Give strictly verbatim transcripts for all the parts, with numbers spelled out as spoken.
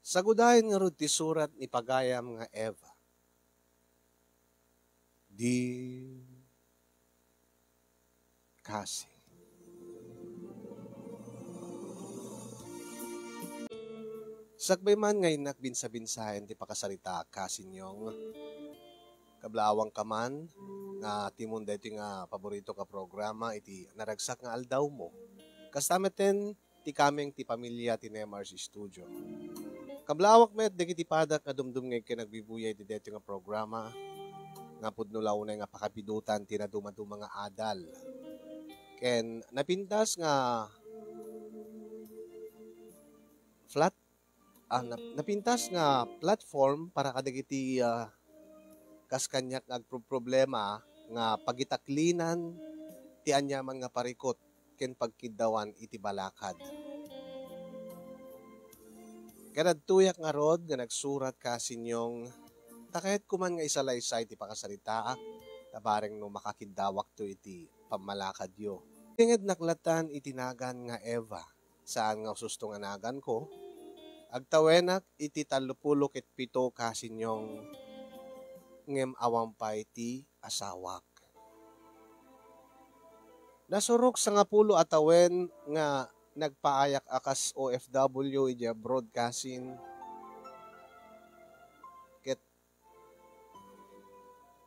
Sagudayen ngarud ti surat ni pagayam nga Eva. Dear Cassie. Sakbay man nga innak binsa-binsaen ti pakasaritaak, Cassie Nyong, kablaawangka man nga timon daytoy nga paborito ka programa iti naragsak nga aldawmo. Kasta metten ti kameng ti pamilia ti Nemar's Studio. Kablaawak met dagiti padak nga dumdumngeg ken agbibuyay iti daytoy nga programa nga pudno la unay nga pakabidutan ti nadumaduma nga adal. Ken napintas nga flat, ah, nap-, napintas nga platform para kadagiti, ah, kas kaniak nga agproproblema nga pagitaklinan ti aniaman nga parikut ken pagkiddawan iti balakad. Kadagtoyak ngarud nga nagsurat, Cassie Nyong, ta kayatko man nga isalaysay ti pakasaritaak, ta bareng no makakiddawakto iti pammalakadyo. Tengednak latan iti nagan nga Eva, saan nga ususto nga naganko. Agtawenak iti tallopulo ket pito, Cassie Nyong, ngem awan pay ti asawak. Nasurok sangapulo a tawen nga nagpaayak a kas O F W idiay abroad, Cassie. Ket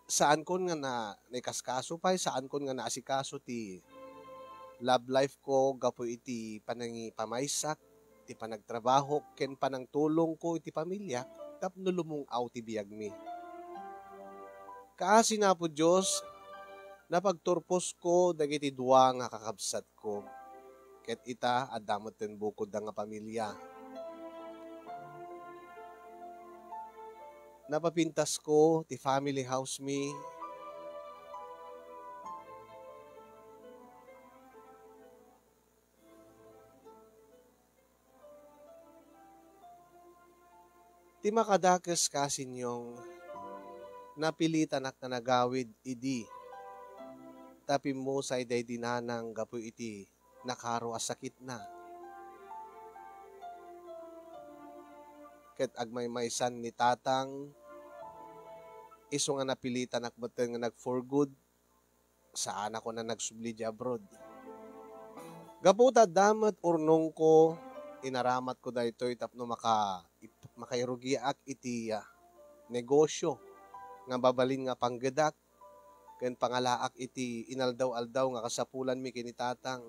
saankon nga na-, naikaskaso pay, saankon nga naasikaso ti love life ko gapu iti panangipamaysak, ti panagtrabaho, ken panangtulongko iti pamiliak tapno lumung-aw ti biagmi. Kaasi ni Apo Dios, napagturposko dagiti dua nga kakabsatko. Ket ita, adda metten bukodda nga pamilia. Napapintasko ti family house mi. Ti makadakes, Cassie Nyong, napilitanak nga nagawid idi ta pimmusay daydi nanang gapu iti nakaro a sakitna. Ket agmaymaysan ni tatang, isu nga napilitanak metten nga nag-for good, saanakon a nagsubli idiay abroad. Gapu ta adda met urnongko, inaramatko daytoy tapno maka-, makairugiak iti, ah, negosyo nga mabalin nga panggedak ken pangalaak iti inaldaw-aldaw nga kasapulanmi ken ni tatang.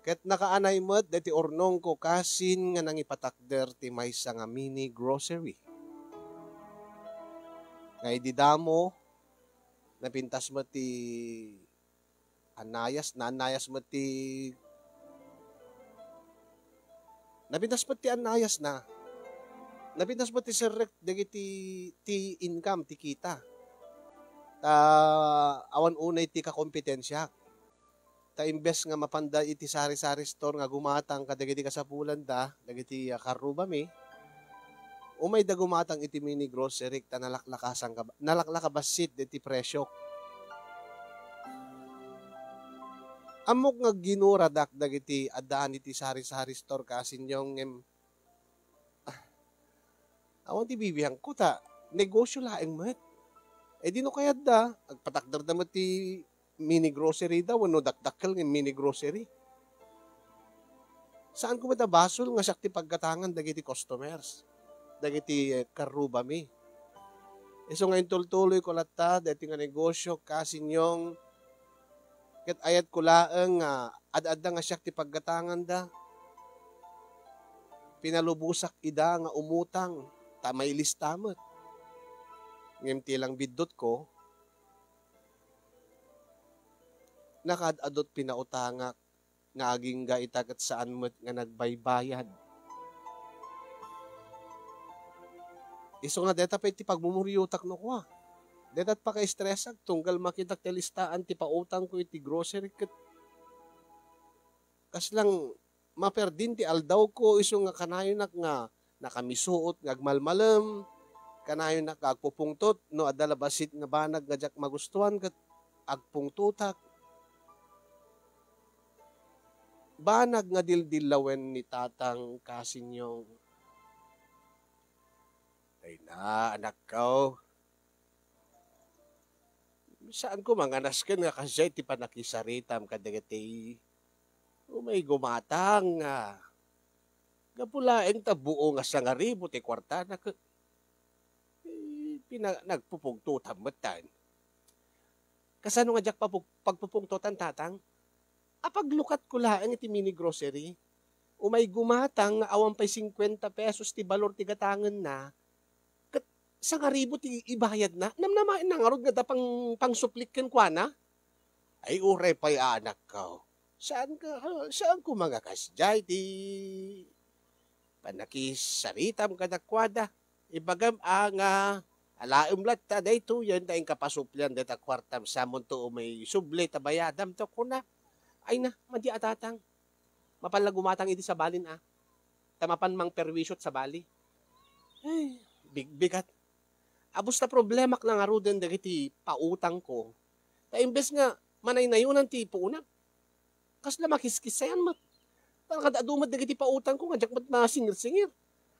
Ket nakaanay met daytoy urnongko, Cassie, nga nangipatakder ti maysa nga mini grocery. Nga idi damo, napintas met ti annayas, naannayas met ti, napintas met ti annayasna. Napintas met ti serrek dagiti, ti income, ti kita. Ta awan unay ti kakompetensiak. Ta imbes nga mapanda iti sari-sari store nga gumatang kadagiti kasapulanda, dagiti, ah, karrubami, umayda gumatang iti mini grocery ta nalaklakasan ka, nalaklaka bassit dagiti presyo. Ammok nga ginuradak dagiti addaan iti sari-sari store, Cassie Nyong, ngem, ah, awan ti bibiangko ta negosyo laeng met. E di no kayatda, agpatakderda met ti mini grocery da wenno dakdakkel nga mini grocery. Saanko met a basol nga siak ti paggatangan dagiti customers, dagiti, eh, karrubami. Isu nga intultuloyko latta daytoy nga negosyo, Cassie Nyong, ket ayatko laeng nga ad-adda nga siak ti paggatanganda. Pinalubosak ida nga umutang, ta mailista met. Ngem ti langbiddutko, nakaad-adut pinautangak nga agingga ita ket saan met nga nagbaybayad. Isu nga deta pay ti pagmumuriotak no kua. Deta ti pakaestresak tunggal makitak ti listaan ti pautangko iti grocery ket kaslang maperdin ti aldawko isu nga kanayonak nga nakamisuot nga agmalmalem, kanayonak nga agpupungtot no adda la bassit nga banag nga diak magustuan ket agpungtotak. Banag nga dildillawen ni Tatang, Cassie Nyong. Ay na, anakko. Saan ko manganasken nga kasdiay ti panakisaritam kadagiti umay gumatang nga gapu laeng ta buo nga sangaribu ti kuartana ket, eh, pina-, nagpupungtotam metten. Kasano nga diak papug-, pagpupungtotan, Tatang? Apaglukatko laeng iti mini grocery. Umay gumatang nga awan pay singkuenta pesos ti balor ti gatangenna, ket sangaribu ti ibayadna. Namnamaenna ngarud nga adda pang-, pangsuplik kenkuana? Ay, uray pay, anakko. Saan ka, saan ko mangakas diay ti panakisaritam kadakuada? Ibagam a nga alaem latta daytoyen ta inka pasuplian dayta kuartam samonto umay subli ta bayadamto, kuna. Ay na, madi a, Tatang. Mapan la gumatang idi sabalin a. Ta mapan mangperwisio ti sabali. Ay, bigbigat. Abus ta problemak la ngaruden dagiti pautangko. Ta imbes nga manaynayonan ti puonak, kasla makiskisayan met. Talaga adu met dagiti pautangko nga diak met masingirsingir.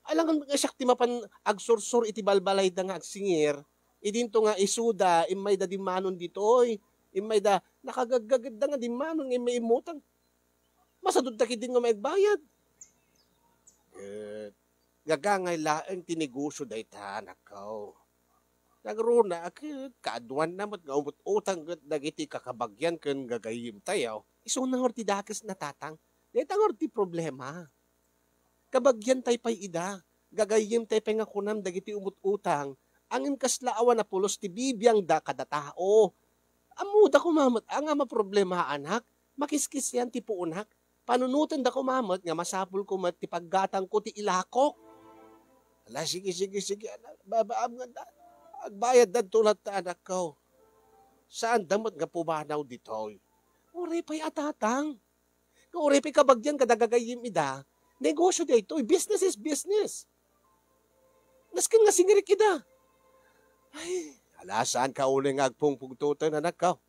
Alangan met nga siak ti mapan agsursor iti balbalayda nga agsingir. Idinto nga isuda, immayda dimmanon ditoy. Immayda, nakagaggagedda nga dimmanon nga immay immutang. Masadudta ketdin nga maigbayad. Ket gagangay laeng ti negosio dayta, anakko. Nagruna ket kaaduanna met nga umut-utang ket dagiti kakabagian ken gagayyemtayo. Isuna ngarud ti dakesna, Tatang. Dayta ngarud ti problema. Kabagiantay pay ida. Gagayyemtay pay nga kunam dagiti umut-utang, ngem kasla awan a pulos ti bibiangda kada tao. Ammoda koma met a nga maproblema, anak. Makiskisayan ti puonak. Panunotenda koma met nga masapulko met ti paggatangko ti ilakok. Ala, sige, sige, sige, anak. Babaam nga da-, agbayaddanto latta, anakko. Saanda met nga pumanaw ditoy. Uray pay a, Tatang. Nga uray pay kabagian kada gagayyem ida, negosio daytoy. Business is business. Nasken nga singirik ida. Ay, ala, saanka uling nga agpungpungtoten, anakko.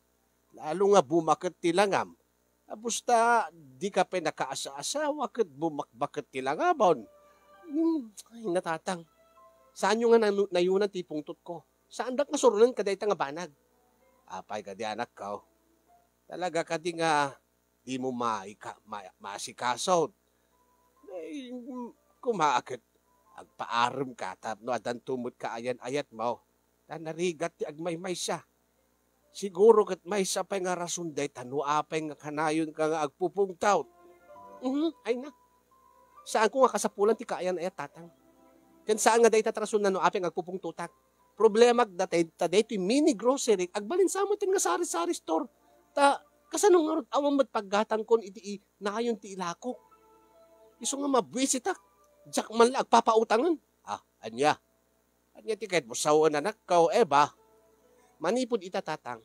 Lalo nga bumaket ti langam. Abus ta, dika pay nakaasa-asawa ket bumakbaket ti langamon. Hmm, ay, na, Tatang. Saanyo nga nanu-, nayunan ti pungtotko? Saandak nga suronen kadayta nga banag? Apay kadi, anakko? Talaga kadi nga dimo maika-, ma-, maasikaso? Ay, mm, koma ket agpaaremka tapno addanto met kaayan-ayatmo. Ta narigat ti agmaymaysa. Siguro ket maysa pay nga rason dayta no apay nga kanayonka nga agpupungtot. Mhm, ay na. Saanko nga kasapulan ti kaayan-ayat, Tatang. Ken saan nga dayta ti rason no apay nga agpupungtotak. Problemak dayta, ta daytoy mini grocery, agbalin sa met nga sari-sari store. Ta, kasano ngarud awan met paggatangkon iti i-, nayon ti ilakok. Isu nga mabuisitak, diak man la agpapautangen. Ah, ania? Ania ti kayatmo sawen, anakko, Eva? Manipud ita, Tatang.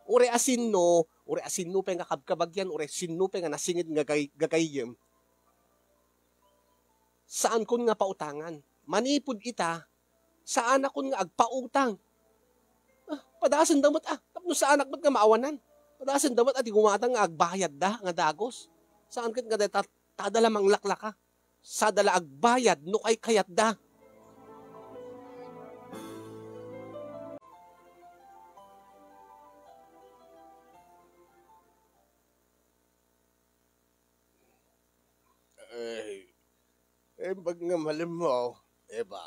Uray a sinno, uray a sinno pay nga kabkabagian, uray sinno pay nga nasinged nga gay-, gagayyem. Saankon nga pautangan. Manipud ita, saanakon nga agpautang. Ah, padasenda met, ah, tapno saanak met nga maawanan. Padasenda met, ah, ti gumatang nga agbayadda nga dagus. Saan ket nga dayta, tada la manglaklaka. Sada la agbayad no kaykayatda. Ay, imbag nga malimmo, Eva.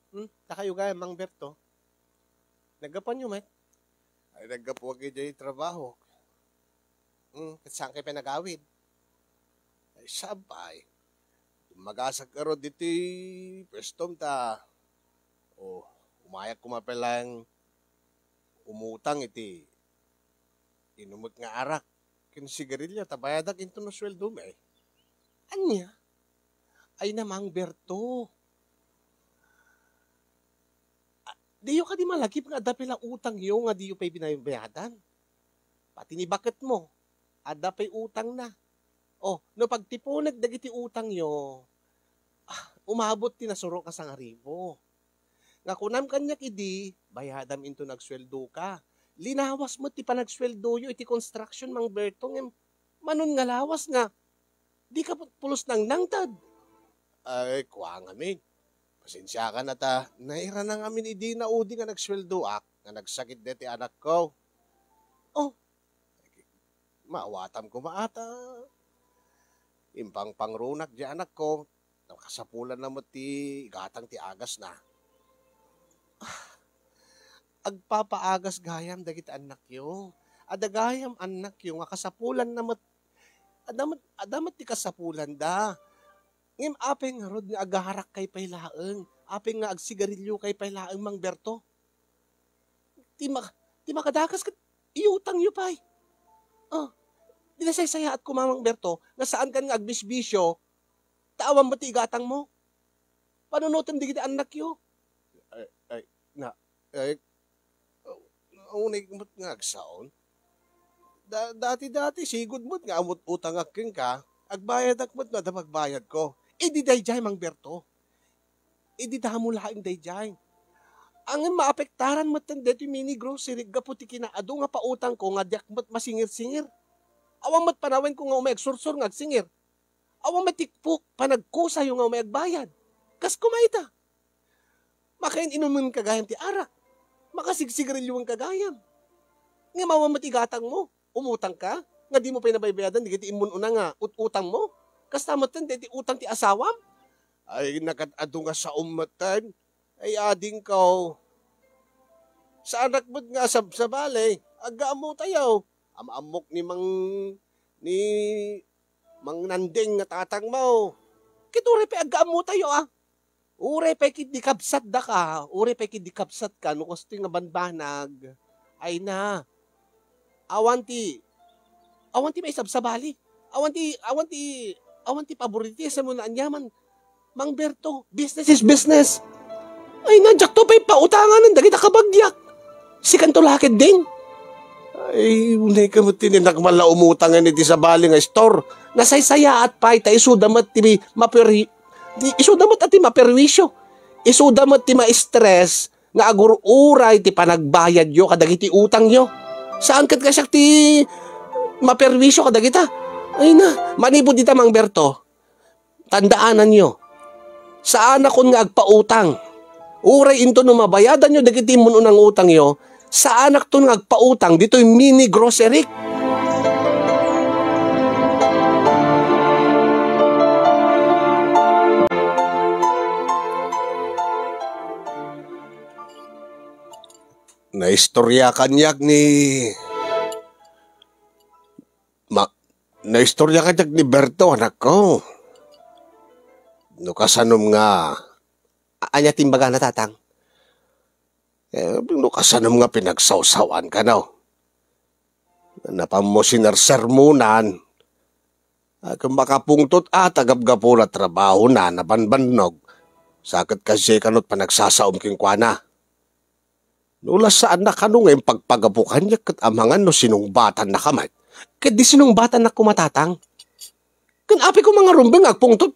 Hmm? Dakayo gayam, Mang Berto? Naggapuanyo met? Ay, naggapuak idiay trabaho. Hmm, ket saan kayo pay nagawid? Ay, sabay. Dumagasak ngarud iti pwestom ta. O, umayak koma pay laeng umutang iti inumek nga arak ken sigarilyo ta bayadak inton no sueldom, eh. Ania? Ay na, Mang Berto. Ah, diyo kadi malagip nga adda pay la utangyo nga diyo pay binabayadan? Pati ni baketmo, adda pay utangna. Oh, no pagtiponek dagiti utangyo, ah, umabot ti nasurok a sangaribu. Nga kunam kaniak idi, bayadam inton agsueldoka. Linawas met ti panagsueldoyo iti construction, Mang Berto, ngem manon nga lawas nga dika put-, pulos nangnangted. Ay, kua ngamin. Pasensiakan a ta, nairana ngamin idi naudi nga nagsueldoak nga nagsakit deti anakko. Oh, maawatam koma a ta impangpangrunak di anakko, nakasapulanna met ti igatang ti agasna. Ah, agpapaagas gayam dagiti annakyo. Adda gayam annakyo nga kasapulanna met, adda met, adda met ti kasapulanda. Ngem apay ngarud nga agarakkay pay laeng? Apay nga agsigarilyokay pay laeng, Mang Berto? Ti ma-, ti makadakas ket iutangyo pay. Oh, di nasaysayaat koma, Mang Berto, nga saankan nga agbisbisio, ta awan met ti igatangmo. Panunotem dagiti annakyo. Ay, ay, na, ay, unay met nga agsaon. Da-, dati-dati, sigud met nga amut utangak kenka, agbayadak met no adda pagbayadko. Idi daydiay, Mang Berto. Idi damo laeng daydiay. Ngem maapektaran metten daytoy mini grocery gapu ti kinaadu nga pautangko nga diak met masingir-singir. Awan met panawenko nga umay agsursor nga agsingir. Awan met ti pu-, panagkusayo nga umay agbayad. Kas kumayta. Makain-inumenka gayam ti arak. Makasigsigarilyoenka gayam. Ngem awan met igatangmo. Umutangka? Nga dimo pay nabaybayadan dagiti immun-una nga ut-utangmo? Kasta metten dagiti utang ti asawam? Ay, nakat-adu nga saom metten. Ay, adingko. Saanak met nga sabsabali. Aggaammotayo. Am-ammok ni Mang, ni Mang Nanding nga tatangmo. Ket uray pay aggaammotayo, a. Uray pay ketdi kabsatdaka, uray pay ketdi kabsatka, no kastoy nga banbanag. Ay na. Awan ti, awan ti maisabsabali. Awan ti, awan ti, awan ti paboritisammo nga aniaman. Mang Berto, business is business. Ay na, diakto pay pautanganen dagita kabagiak. Sikanto la ketdin. Ay, unay ka met ti nagmala umutang iti sabali nga store. Nasaysayaat pay ta isuda met ti maperi-, ti, isuda met ti maperwisyo. Isuda met ti ma-stress nga agur-uray ti panagbayadyo kadagiti utangyo. Saan ket nga siak ti maperwisyo kadagita? Ay na, manipud ita, Mang Berto. Tandaananyo, saanakon nga agpautang. Uray inton no mabayadanyo dagiti immun-unang utangyo, saanakton nga agpautang ditoy mini grocery. Naistorya kaniak ni Ma-, naistorya kaniak ni Berto, anakko. No kasanom nga, a-, ania ti imbagana, Tatang? Eh, no kasanom nga pinagsawsawan ka, no? Napanmo sinersermonan. Ket makapungtot a ta gapgapuna trabahona, nabanbannog. Sa ket kasdiay kano ti panagsasaom kenkuana. No la saanna kano nga impagpagapu kaniak ket amangan no sinungbatannaka met. Ket di sinungbatannak koma, Tatang. Ken apay koma nga rumbeng nga agpungtot?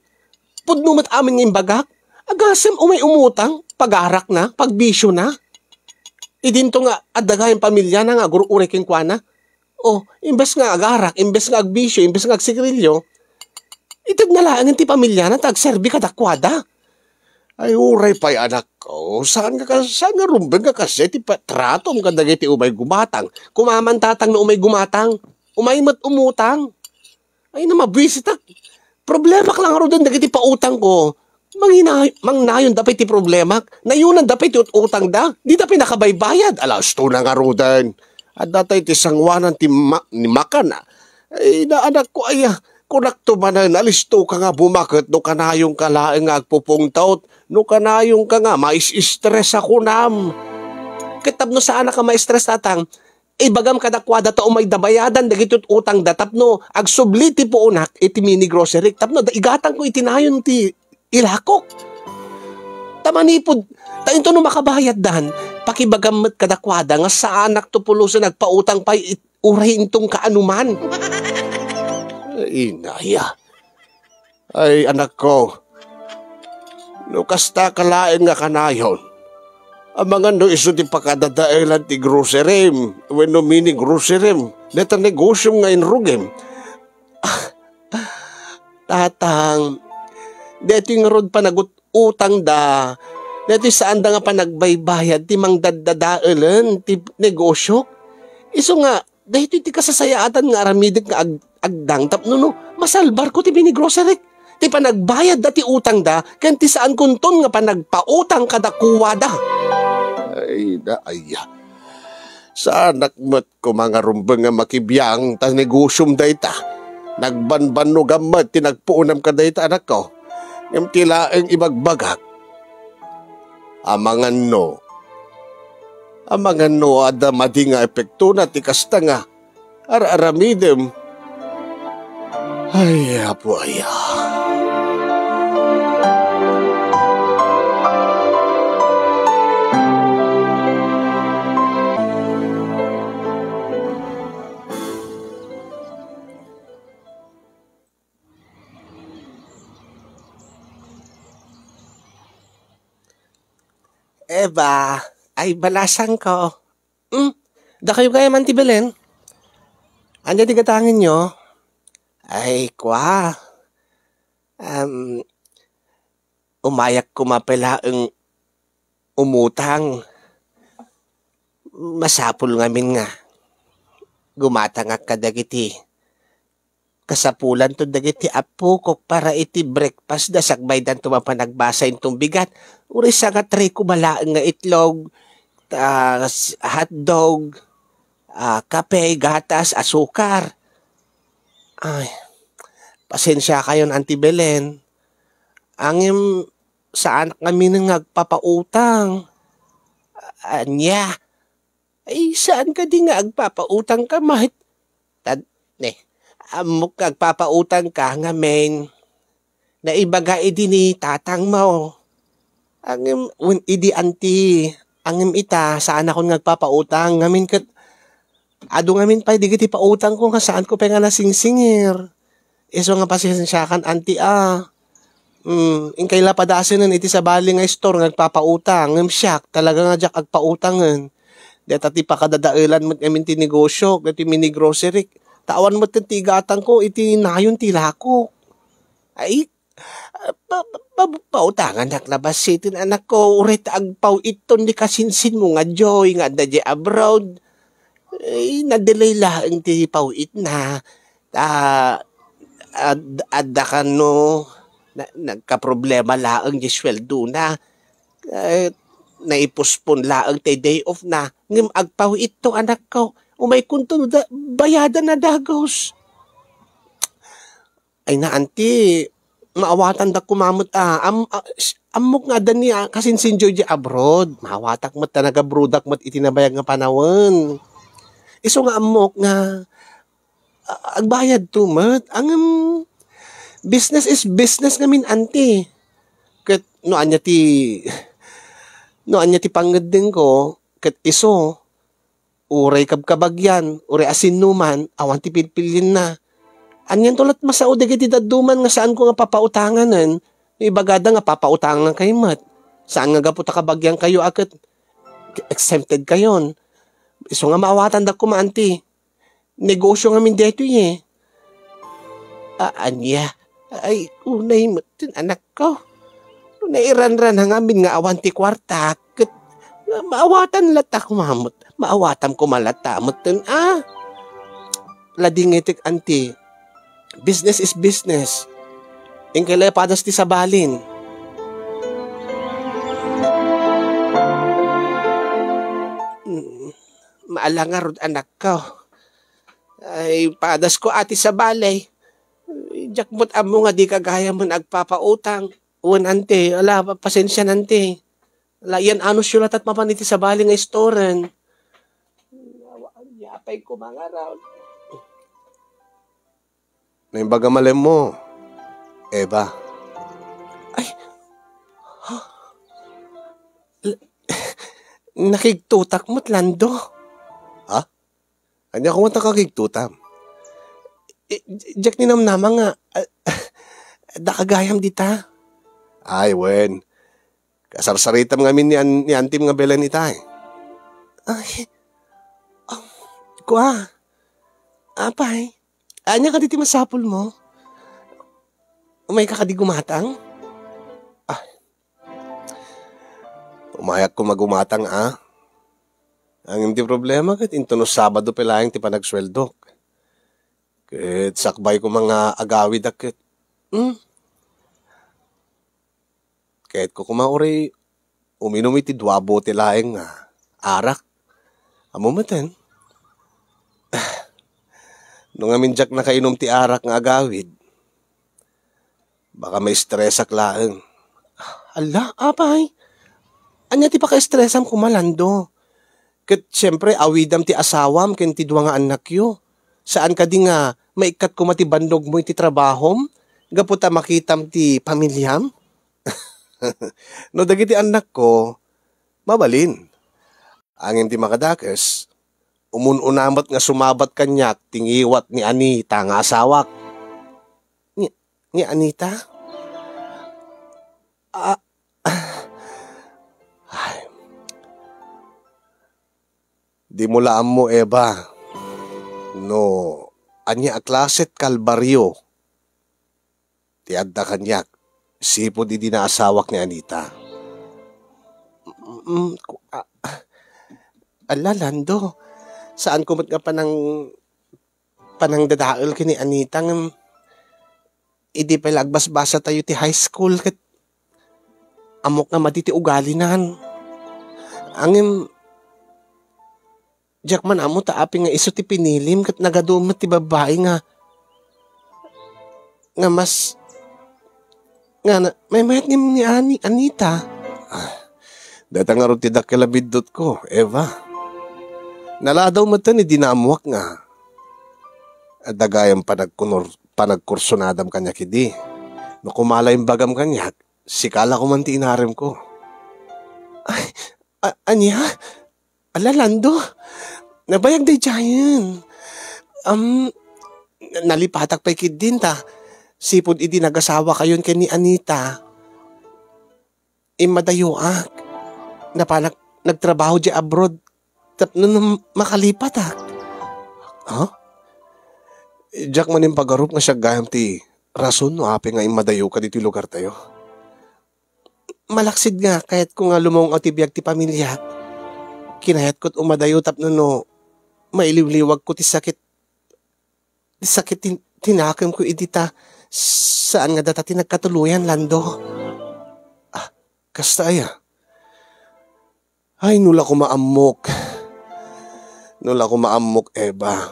Pudno met amin nga imbagak. Agasem umay umutang, pagarakna, pagbisiona. Idinto nga adda gayam pamiliana nga agur-uray kenkuana. Oh, imbes nga agarak, imbes nga agbisio, imbes nga agsigarilio, itedna laengen ti pamiliana ta agserbi kadakuada. Ay, uray pay, anakko, saan nga kas-, saan nga rumbeng nga kasdiay ti patratom kadagiti umay gumatang? Kumaman, Tatang, no umay gumatang. Umay met umutang. Ay, na mabuisitak. Problemak lang ngaruden dagiti pautangko. Mangina-, mangnayon da pay ti problemak. Nayonan da pay ti ut-utangda. Dida pay nakabaybayad. Alas, to na ngaruden. Adda tay ti sanguanan ti ma-, ni Makan. Ay, na, anakko, ay, ah, kunakto manen, alistoka nga bumaket no kanayonka laeng nga agpupungtot, no kanayonka nga mais-stress a kunam. Ket tapno saanaka ma-stress, Tatang, ibagam kadakuada ta umayda bayadan dagiti ut-utangda tapno agsubli ti puonak iti mini grocery tapno da-, igatangko iti nayon ti ilakok. Ta manipud, ta intono makabayaddan, pakibagam met kadakuada nga saanakto pulosen agpautang pay it-, uray inton kaanoman. Ay, inaya. Ay, anakko, no kastaka laeng nga kanayon, amangan no isu ti pakadadaelan ti grocerim wenno mini grocerim, deta negosiom nga inrugim. Ah, Tatang, detoy ngarud panagut-, utangda. Daytoy saanda nga panagbaybayad ti mangdaddadaelen ti negosyo. Isu nga, daytoy ti kasasayaatan nga aramidek nga ag-, agdang tapno no, masalbarko ti mini grocery. Ti panagbayadda ti utangda, ken ti saankonton nga panagpautang kadakuada. Ay, da, ay, ah. Saanak met koma nga rumbeng nga makibiang ta negosyom dayta. Nagbanbannogam met ti nagpuonam kadayta, anakko. Ngem ti laeng ibagbagak, amangan no, amangan no adda madi nga epektona ti kasta nga ar-aramidem. Ay, Apo, ay, ah. Eva, ay, balasangko. Hmm, dakayo gayam, Auntie Belen? Ania ti gatangenyo? Ay, kua. Um, umayak koma pay laeng umutang. Masapul ngamin nga gumatangak kadagiti kasapulanto dagiti apokok para iti breakfast da, sakbaydanto mapanagbasa inton bigat. Uray sanga tray koma laeng nga itlog, ah, s-, hotdog, ah, kape, gatas, asukar. Ay, pasensiakayon, Auntie Belen. Ngem saanak ngamin nga agpapautang. Ania? Ay, saan kadi nga agpapautangka met? Tad-, ne, ammok nga agpapautangka ngamin. Naibaga idi ni tatangmo. Ngem, wen idi, Auntie, ngem ita, saanakon nga agpapautang. Ngamin ket, adu ngamin pay dagiti pautangko nga saanko pay nga nasingsingir. Isu nga pasensiakan, Auntie, ah. Hmm, inkay la padasenen iti sabali nga istor nga agpapautang, ngem siak, talaga nga diak agpautangen. Dayta ti pakadadaelan met ngamin ti negosyo, iti mini grocery. Ta awan met ti igatangko iti nayon ti lakok. Ay, pa-, pa-, pa-, pautanganak la bassit, anakko, uray ta agpaw-itton ti kasinsinmo nga Joy nga adda diay abroad. Ay, na-delay laeng ti paw-itna. Ta, ad-, adda kano, na-, nagkaproblema laeng ti sueldona. Eh, naipospon laeng ti day off na. Ngem agpaw-itto, anakko. Umaykonto da, bayadan a dagus. Ay na, Auntie, maawatandak koma met a, am-, a, s-, ammok nga adda ni, ah, kasinsin Joy diay abroad. Maawatak met ta nagabroadak met iti nabayag nga panawen. Isu nga ammok nga, ah, agbayadto met. Ngem, business is business ngamin, Auntie. Ket no ania ti, no ania ti pangngeddengko, ket isu, uray kabkabagyan, uray asinnuman, awan ti pilpilienna. Anianto la't masao dagiti dadduman nga saanko nga papautanganen, no ibagada nga papautangankay met? Saan nga gapu ta kabagyankayo a ket exempted kayon? Isu nga maawatandak koma, Auntie. Negosyo ngamin daytoy, eh. A-, ania? Ay, unay met, anakko. Nairanran ngamin nga awan ti kuarta, ket maawatan latta koma met. Maawatam koma latta met, a. Ladingetek, Auntie. Business is business. Inkay la padas ti sabalin. Mm, maalangarod, anakko. Ay, padasko a ti sabali. Diak met ammo nga dika gayamen agpapautang. Wen, Auntie, ala, pa-, pasensian, Auntie. Ala, yan anusyo latta mapan iti sabali nga istoren. Awan, yapay ko mangarod. Naimbag a malemmo, Eva. Ay, ha? L-, nakigtotak met, Lando. Ha? Ania koma ta kakigtotam? I-, diak ninamnama nga, ah, daka gayam dita. Ay, wen. Kasarsaritam ngamin ni an-, ni antim nga Belen ita, eh. Ay, um, kua. Apay, ania kadi ti masapulmo? Umayka kadi gumatang? Ah, Mayak koma gumatang, a? Ngem ti problema ket intono Sabado pay laeng ti panagsueldok. Ket sakbay koma nga agawidak ket, hmm? Kayatko koma uray uminum iti dua bote laeng nga arak. Ammo metten, no ngamin diak nakainum ti arak nga agawid, baka maistresak laeng. Alla, apay? Ania ti pakaistresam koma, Lando? Ket siempre, awidam ti asawam ken ti dua nga annakyo. Saan kadi nga maikkat koma ti bannogmo iti trabahom gapu ta makitam ti pamiliam? No dagiti annakko, mabalin. Ngem ti makadakes, umun-una met nga sumabat kaniak ti ngiwat ni Anita nga asawak. Ni, ni Anita? Ah, ay. Dimo la ammo, Eva, no ania a klaset kalbario ti adda kaniak sipud idi naasawak ni Anita. Mm, ku-, a-, ala, Lando, saanko met nga panang-, panangdadael ken ni Anita ngem idi pay la agbasbasatayo ti high school ket ammok nga madi ti ugalinan. Ngem, diak man ammo ta apay nga isu ti pinilim ket nagadu met ti babbai nga, nga mas, nga na, maymayat ngem ni Ani-, Anita. Ah, dayta ngarud ti dakkel a biddutko, Eva. Naladaw metten idi naammoak nga adda gayam panagkunor-, panagkursunadam kaniak idi. No kumala imbagam kaniak, sika la koman ti inaremko. Ay, a-, ania? Ala, Lando, nabayag daydiayen. Am, nalipatak pay ketdin ta, sipud idi nagasawakayon ken ni Anita, immadayoak. Napanak nagtrabaho diay abroad tapno no makalipatak. Ha? Diak man impagarup nga siak gayam ti rason no apay nga immadayoka ditoy lugartayo. Malaksid nga kayatko nga lumaong-aw ti biag ti pamiliak. Kinayatko't umadayo tapno no mailiwliwagko ti sakit, ti sakit ti, ti nakemko idi ta saan nga data ti nagkatuloyan, Lando. Ah, kasta aya? Ay, no la koma ammok. No la koma ammok, Eva.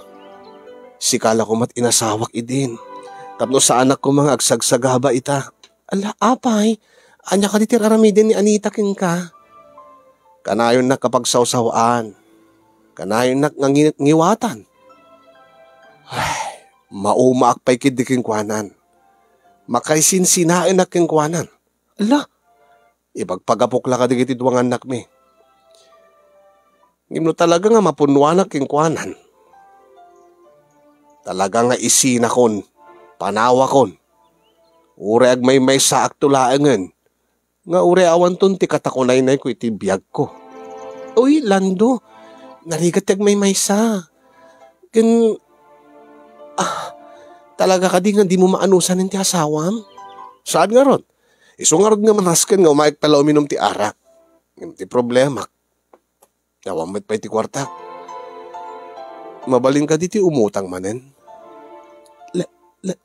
Sika la koma't inasawak idin. Tapno saanak koma nga agsagsagaba ita. Ala, apay, ania kadi ti aramiden ni Anita kenka? Kanayonnak nga pagsawsaw-an. Kanayonnak nga ngi-, ngiwatan. Ay, maumaak pay ketdi kenkuanan. Makaisinsinaenak kenkuanan. Ala, ipagpagapok la kadagiti dua nga annakmi. Ngem no talaga nga mapunnoanak kenkuanan, talaga nga isinakon, panawakon, uray agmaymaysaakto laengen, nga uray awanton ti katakunaynayko iti biagko. Uy, Lando, narigat ti agmaymaysa. Ken, ah, talaga kadi nga dimo maanusanen ti asawam? Saan ngarud? Isu ngarud nga manasken nga umayek pay la uminum ti arak. Ngem ti problemak, awan met pay ti kuartak. Mabalin kadi ti umutang manen? La-, la-,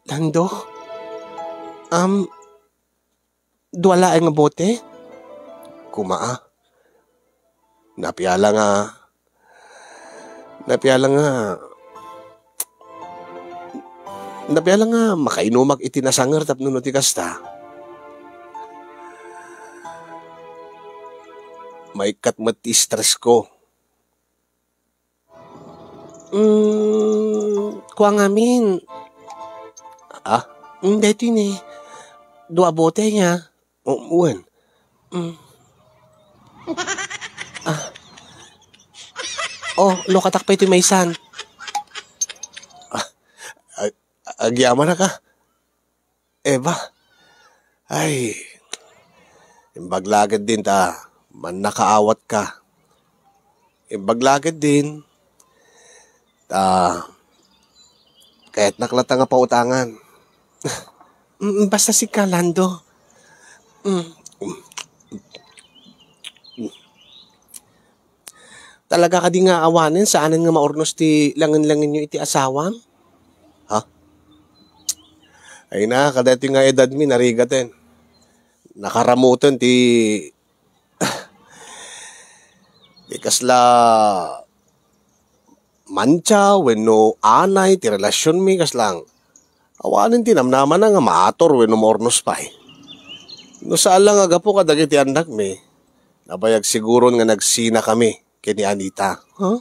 Lando? Am, dua laeng nga bote? Kuma, a. Napiala nga, napiala nga, napiala nga makainumak iti nasanger tapno no ti kasta, maikkat met ti stress ko. Mm, kua ngamin. Ah? Mm, daytoy ni. Dua bote niya. O, wen. Mm. Ah. Oh, lukatak pay itoy maysan. Ah, ag-, agyamanak a. Eva. Ay, imbag la ketdin ta mannakaawat ka. Imbag la ketdin ta kayatnak latta nga pautangan. Mm, basta sika, Lando. Mm. Talaga kadi nga awanen, saanen nga maurnos ti langen-langenyo iti asawam? Ha? Ay na, kadaytoy nga edadmi, narigaten. Nakaramoten ti, ti kasla mancha wenno anay ti relasionmi, kasla awanen ti namnamana nga maator wenno maurnos pay. No saan la nga gapu kadagiti annakmi, nabayag siguron nga nagsinakami ken ni Anita. Ha?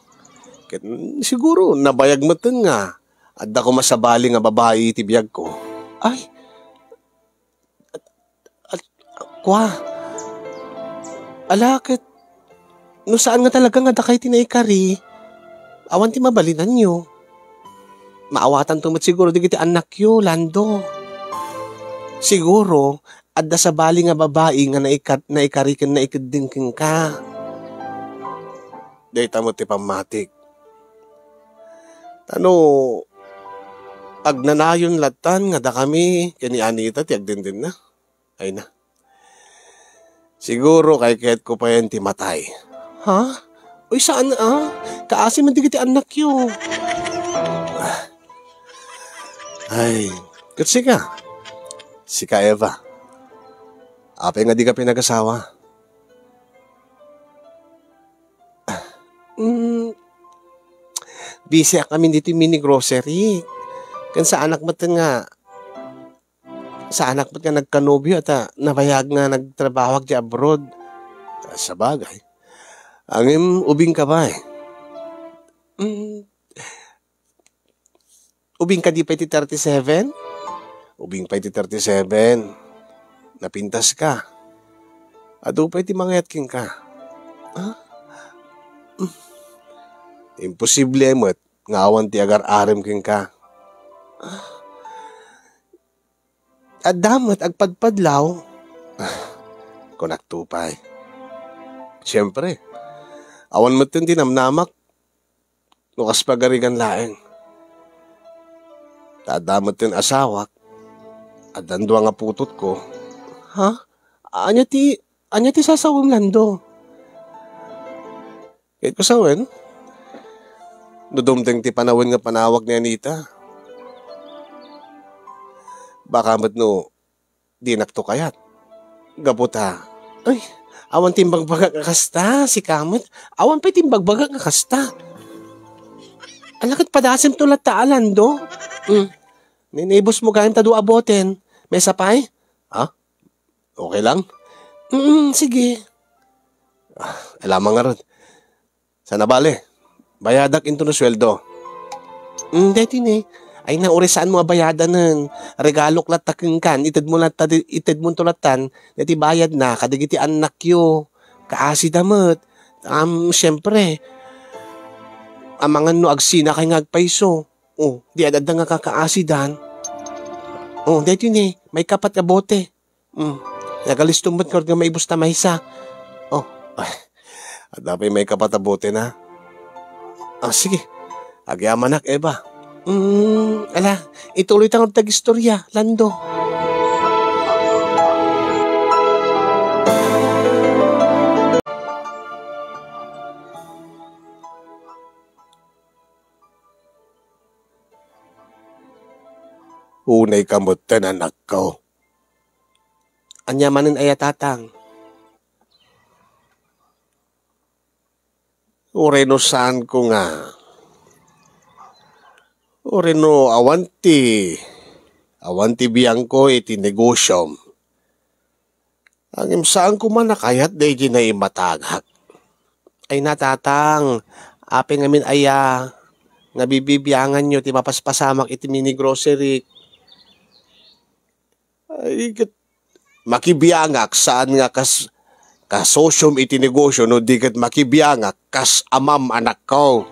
Ket, mm, siguro, nabayag metten nga adda koma sabali nga babai iti biagko. Ay, at, at, kua. Ala, ket, no saan nga talaga nga dakay ti naikari, awan ti mabalinanyo. Maawatanto met siguro dagiti annakyo, Lando. Siguro, adda sabali nga babai nga naikat-, naikari ken naikeddeng kenka. Dayta met ti pammatik. Ta no, agnanayon lattan nga dakami ken ni Anita ti agdindenna. Ay na. Siguro, kaykayatko payen ti matay. Ha? Uy, saan, ah? Kaasi man dagiti annakyo. Ay, ket sika? Sika, Eva. Apay nga dika pinagasawa? Mm, busy-ak amin ditoy mini grocery. Ken saanak met nga, saanak met nga nagkanobio, ta nabayag nga nagtrabahoak di abroad. Sabagay. Ngem ubingka pay. Mm, ubing kadi pay ti thirty-seven? Ubing pay ti thirty-seven. Napintaska. Adu pay ti mangayat kenka. Ah? Mm. Imposible met nga awan ti agar-arem kenka. Ah? Adda met agpadpadlaw. Ah, kunakto pay. Siempre, awan metten ti namnamak no kas pagarigan laeng. Ta adda metten asawak, addan dua nga putotko. Ha? Ania ti, ania ti sasawem, Lando? Ket kusawen, no dumteng ti panawen nga panawag ni Anita, baka met no dinakto kayat. Gapu ta, ay, awan ti imbagbagak nga kasta, sika met. Awan pay ti imbagbagak nga kasta. Ala ket padasemto latta, Lando. Mm. Ninibos mo gayam ta dua a boten. Maysa pay? Ha? Okay lang? Mm, sige. Ah, alamang ngarud. Sana bale, bayadak into no sueldo. Mm, daytoy ne. Ay na, uray saan mo a bayadanen. Regalok latta kenkan. Ited mo latta, ited mo to lattan. Daytoy bayad na, kadagiti annakyo. Kaasi da met. Am, siyempre. Amangan no agsina kay nga agpayso. Oh, di adda nga kakaasidan. Oh, daytoy ne. May kapat a bote. Hmm. Nagalistom met ngarud nga maibus ta maysa. Oh, ay, adda pay may kapat a bote na. Ah, sige. Agyamanak, Eva. Hmm, ala, ituloy ta ngarud ti agistorya, Lando. Unay ka met, anakko. Ania manen aya, Tatang? Uray no saanko nga, uray no awan ti, awan ti biangko iti negosyom, ngem saanko man a kayat daydi naimatagak. Ay na, Tatang, apay ngamin aya nga bibibianganyo ti mapaspasamak iti mini grocery? Ay, ket makibiangak saan nga kas, kasosyom iti negosyo no di ket makibiangak kas amam, anakko.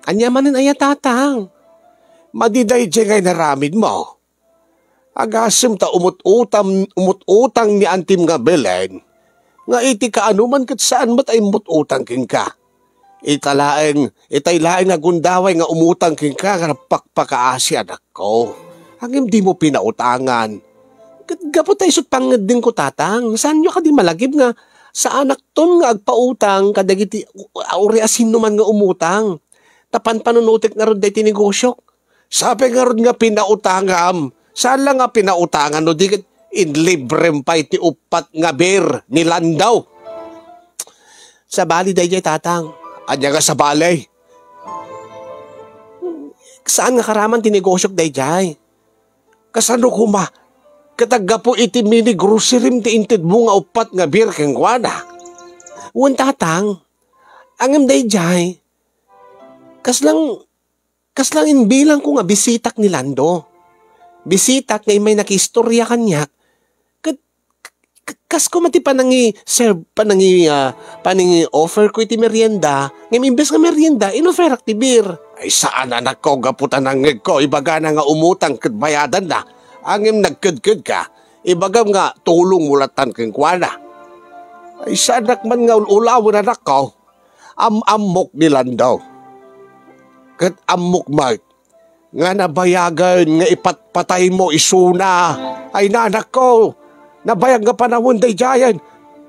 Ania manen aya, Tatang? Madi daydiay nga inaramidmo. Agasem ta umut-utam-, umut-utang ni Antim nga Belen, nga iti kaanoman ket saan met a immut-utang kenka. Ita laeng, itay laeng a gundaway nga umutang kenka nga nagpakpakaasi, anakko. Ngem dimo pinautangan. Ket gapu ta isut' pangngeddengko, Tatang, saanyo kadi malagip nga Saanakton nga agpautang kadagiti uray a sino man nga umutang. Ta panpanunutek ngarud daytoy negosiok. Sapay ngarud nga pinautangam. Saan la nga pinautangan no di ket inlibrem pay ti uppat nga beer ni Lando. Sabali dayjay, Tatang. Ania nga sabali? Saan nga karaman ti negosiok dayjay? Kasano koma? Ket aggapu iti mini grocery ti intedmo nga uppat nga beer kenkuana? Wen, Tatang. Ngem dayjay, kaslang, kaslang imbilangko nga bisitak ni Lando. Bisitak nga immay nakiistorya kaniak. Ket k-, kasko met ti panangi-serve, panangi-, ah, panangi-offer ko iti merienda, ngem imbes nga merienda, inoferak ti beer. Ay, saan, anakko, gapu ta nangngegko, ibagana nga umutang ket bayadanna. Ngem nagkedkedka, ibagam nga tulongmo lattan kenkuana. Ay, saanak man nga ul-ulawen, anakko. Am-ammok ni Lando. Ket ammok met nga nabayagen nga ipatpataymo isuna. Ay, nanakko, nabayag nga panawen daydiayen.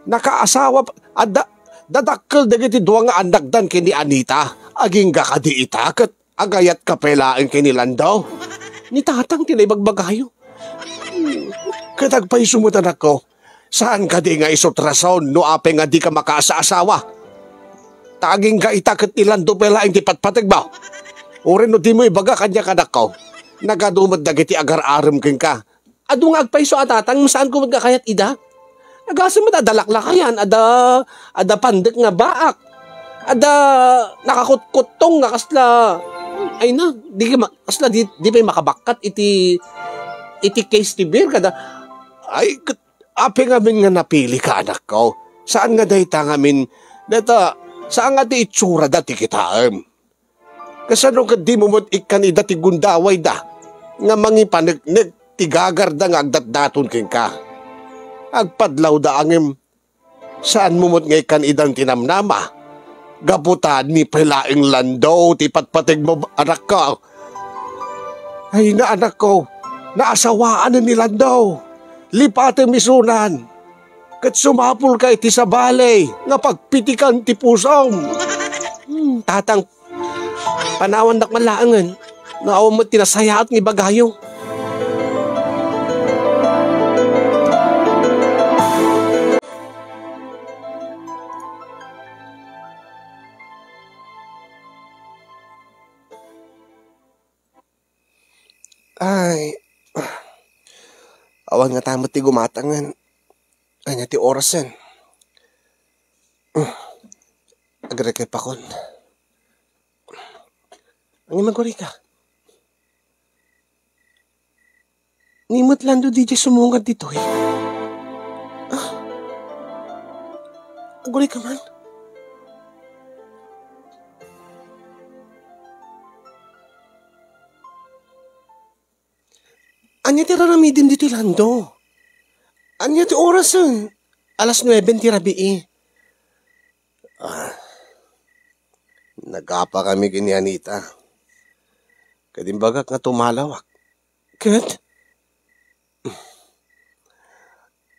Nakaasawa pa-, adda, dadakkel dagiti dua nga annakdan ken ni Anita. Agingga kadi ita ket agayatka pay laeng ken ni Lando? Ni Tatang ti naibagbagayo. Ket agpayso met, anakko. Saan kadi nga isu ti rason no apay nga dika makaasaasawa? Ta agingga ita ket ni Lando pay laeng ti patpategmo. Uray no dimo ibaga kaniak, anakko, nagadu met dagiti agar-arem kenka. Adu nga agpayso a Tatang, saanko met nga kayat ida. Agasem met adda laklakayan, adda, adda pandek nga baak, adda nakakutkuttong nga kasla, ay na, di ka ma-, kasla di, di pay makabakkat iti, iti case ti beer kada. Ay, ket apay ngamin nga napilika, anakko? Saan nga dayta ngamin, dayta, saan nga ti itsurada ti kitaem? Kasano ket dimo met ikkan ida ti gundawayda nga mangipaneknek ti gagarda nga agdatdaton kenka? Agpadlawda, ngem saanmo met nga ikkan idan ti namnama? Gapu ta ni pay laeng Lando ti patpategmo, anakko. Ay, na, anakko, naasawaan ni Lando. Lipatem isunan. Ket sumapulka iti sabali nga pagpitikan ti pusom. Hmm, Tatang, panawandak man laengen no awan met ti nasayaat nga ibagayo. Ay, awan ngata met ti gumatangen. Ania ti orasen? Agrekepakon. Ngem agurayka. Ni met Lando diay sumungad ditoy. Ah, agurayka man. Ania ti raramidem ditoy, Lando? Ania ti orasen? Alas nueben ti rabii. Ah, nagapa kami ken ni Anita. Ket imbagak nga tumalawak. Ket?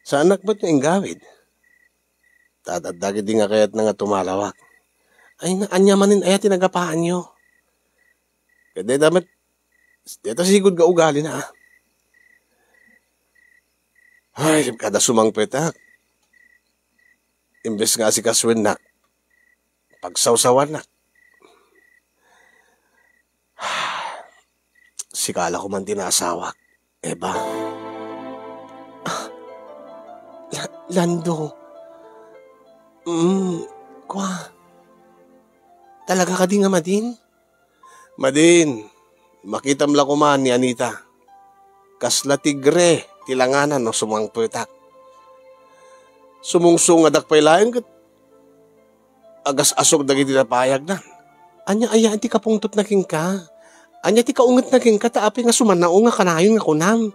Saanak met nga inggawid. Ta adda dagiti nga kayatna nga tumalawak. Ay, na, ania manen aya ti nagapaanyo? Ket dayta met, dayta sigud nga ugalina, ah. Ay, kada sumangpetak, imbes nga asikasuennak, pagsawsawanak. Sika la koman ti naasawak, Eva. Ah, La-, Lando. Mm, kua. Talaga kadi nga madin? Madin, makitam la koman ni Anita. Kasla tigre ti langanan no sumangpetak. Sumungsungadak pay laeng ket agas-asog dagiti napayagna. Ania aya ti kapungtotna kenka? Ania ti kaungetna kenka ta apay nga sumannao nga kanayon nga kunam?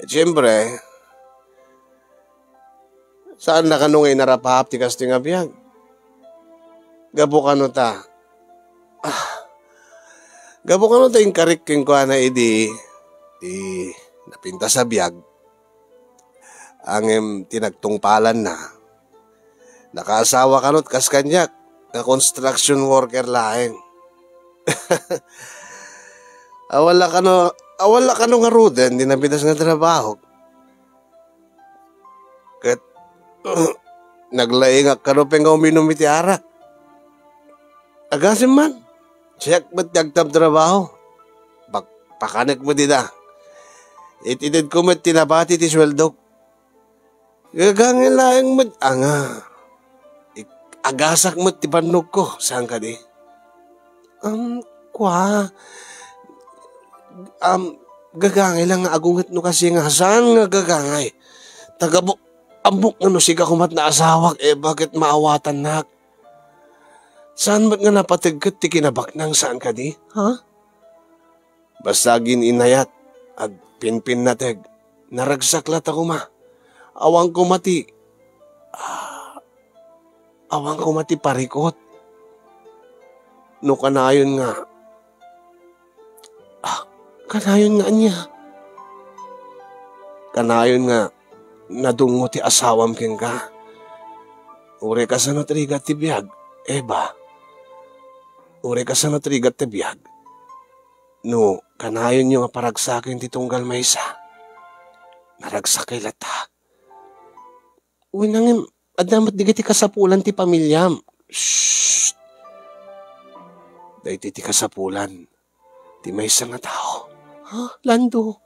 Eh, siyempre, saan na kano nga inarapap ti kastoy nga biag? Gapu kano ta, ah, gapu kano ta inkarik kenkuana idi ti napintas a biag, ngem ti nagtungpalanna, Nakaasawa kanot kas kaniak nga construction worker laeng. Awala kano, awala kano ngaruden ti napitas nga trabaho. Ket naglaingak kano pay nga uminum iti arak. Agasem man, siak met ti agtabtrabaho. Pakpakanekko met ida. Itedko met ti nabati ti sueldok. Gagangay laeng met a nga ik-, agasak met ti bannogko, saan kadi? Um, kua, um, gagangay lang nga agunget no kasi nga saan nga gagangay. Tagabu-, ammok nga no sika koma ti naasawak, Eva, ket maawatannak. Saan met nga napategget ti kinabaknang, saan kadi? Ha? Basta agin-inayat, agpinpinnateg, naragsak latta koma. Awan koma ti, ah, awan koma ti parikut. No kanayon nga, ah, kanayon nga ania? Kanayon nga nadungngo ti asawam kenka. Uray kasano ti rigat ti biag, Eva? Uray kasano ti rigat ti biag? No kanayonyo nga paragsaken ti tunggal maysa, naragsakay latta. Wen, ngem, adda met dagiti kasapulan ti pamiliam. Shh! Daytoy ti kasapulan ti maysa nga tao. Ha? Lando?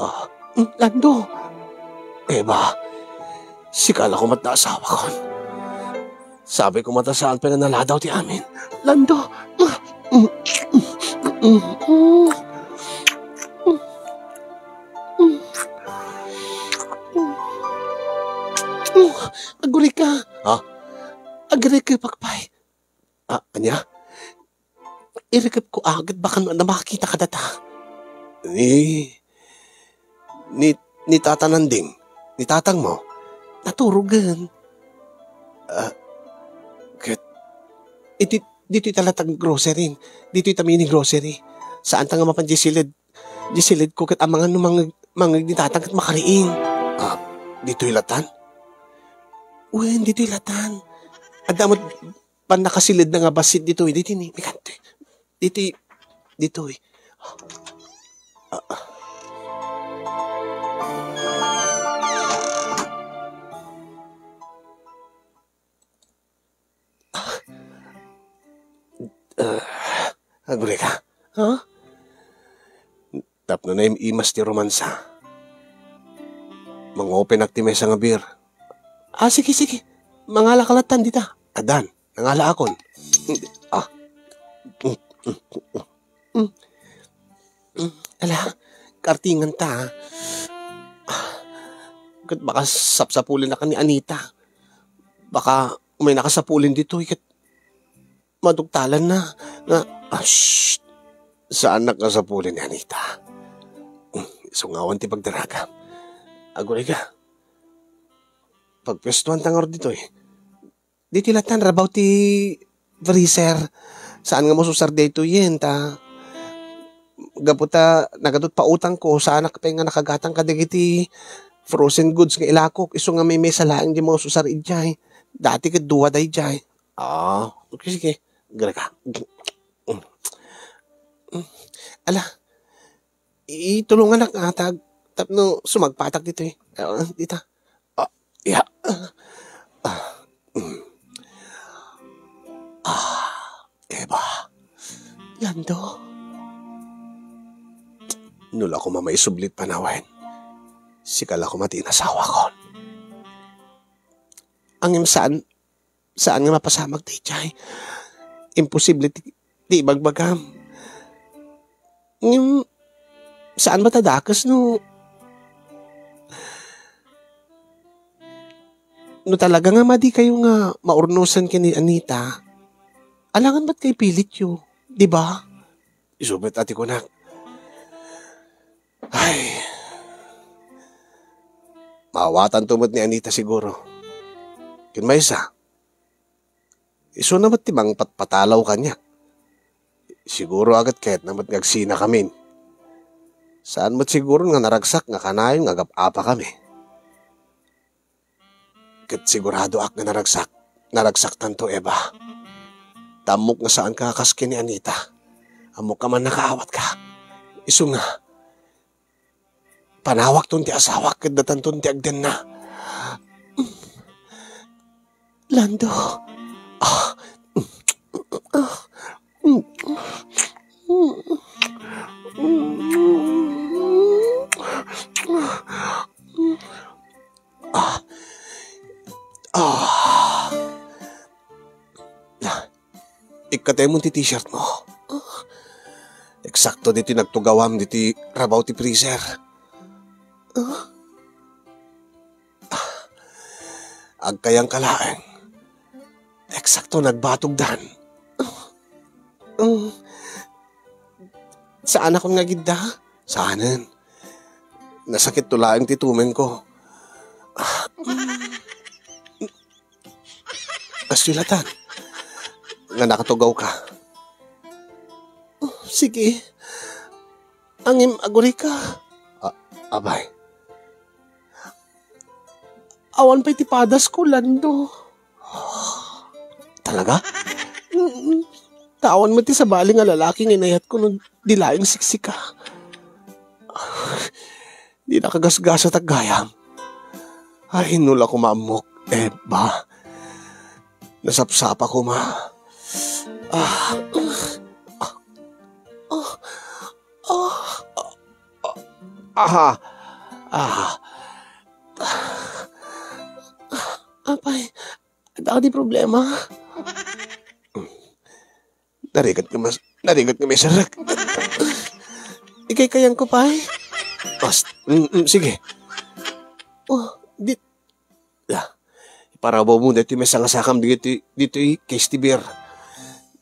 Ah, mm, Lando? Eva, sika la koma ti naasawakon. Sabi ko met a saan pay nga naladaw ti amin. Lando! Agurika. Ha? Agurika, Pakpay. Ah, ania? Irikep ko agid baka no, na makakita ka data. Ni, ni, ni Tata Nanding, ni tatang mo. Naturogen. Ah, ket, iti, ditoy ta latta nga grocery. Ditoy ta mini grocery. Saan ta nga mapan di silid. Di silid ko ket amangan no mangeg, mangeg ni tatang ket makariing. Ah, ditoy latan? Wen, ditoy latan. Adda met pannakasilidna nga bassit ditoy, ditoy ni, ni kantoy. Ditoy, ditoy. Ah, ah. Ah, agurika. Ha? Tapno naim-imas ti romansa. Mangopenak ti maysa nga beer. Ah, sige, sige. Mangala ka latan dita. Adan, nangalaakon. Ah. Mm. Mm. Ala, kartingan ta, ah. Ah, ket baka sapsapulen ka ni Anita. Baka umay nakasapulin ditoy ket madugtalan na nga, ah, shh, saan nakasapulin ni Anita. Mm, isu nga awan ti pagdaragam. Agurika. Pagpuestuan ta ngarud ditoy. Ditoy latan, rabaw ti freezer. Saan nga masusar daytoyen, ta gapu ta nagadut pautangko, saanak pay nga nakagatang kadagiti frozen goods nga ilakok, isu nga maymaysa laeng di masusar idiay. Dati ket dua daydiay. Ah, okay, sige. Agrika. Ala, itulonganak nga atag tapno sumagpatak ditoy. Ah, dita. Ah, ya. Ah, mm. Ah, Eva. Lando. No la koma maisublit panawen, sika la koma ti inasawakon. Ngem saan, saan nga mapasamak daydiay. Imposible ti, ti ibagbagam. Ngem, saan met a dakes no, no talaga nga madi kayo nga maurnosen ken ni Anita, alangan met kayo pilityo, di ba? Isu met a ti kunak. Ay. Maawatanto met ni Anita siguro. Ken maysa, isuna met ti mangpatpatalaw kaniak. Siguro a ket kayatna met nga agsinakamin. Saan met siguro nga naragsak nga kanayon nga agap-apakami. Ket siguradoak nga naragsak naragsaktanto, Eva. Ta ammok nga saanka a kas ken ni Anita. Ammok a mannakaawatka. Isu nga, panawakton ti asawak ket datanton ti agdenna. Lando. Ah. Ah. Ah. Ah. Ikkatemon ti t-shirt mo. Eksakto ditoy nagtugawam ditoy rabaw ti freezer. Agkayangka laeng. Eksakto nagbatogdan. Saanakon nga agidda? Saanen. Nasakitto laeng ti tumengko. Kastoy latta nga nakatugawka. Oh, sige. Ngem agurayka. A-, apay. Awan pay ti padasko, Lando. Talaga? Mm. Ta awan met ti sabali nga lalaki nga inayatko no di laeng siksika. Dinaka gasgasatak gayam. Ay, no la koma ammok, Eva. Nasapsapa koma. Ah. Ah. Ah. Ah. Ah. Ah. Apay, adda kadi problema? Narigat nga mas-, narigat nga maisarek. Ikaykayangko pay. As-, mm, mm, sige. Oh, di-, ah, iparabawmo daytoy maysa nga sakam ditoy, ditoy case ti beer.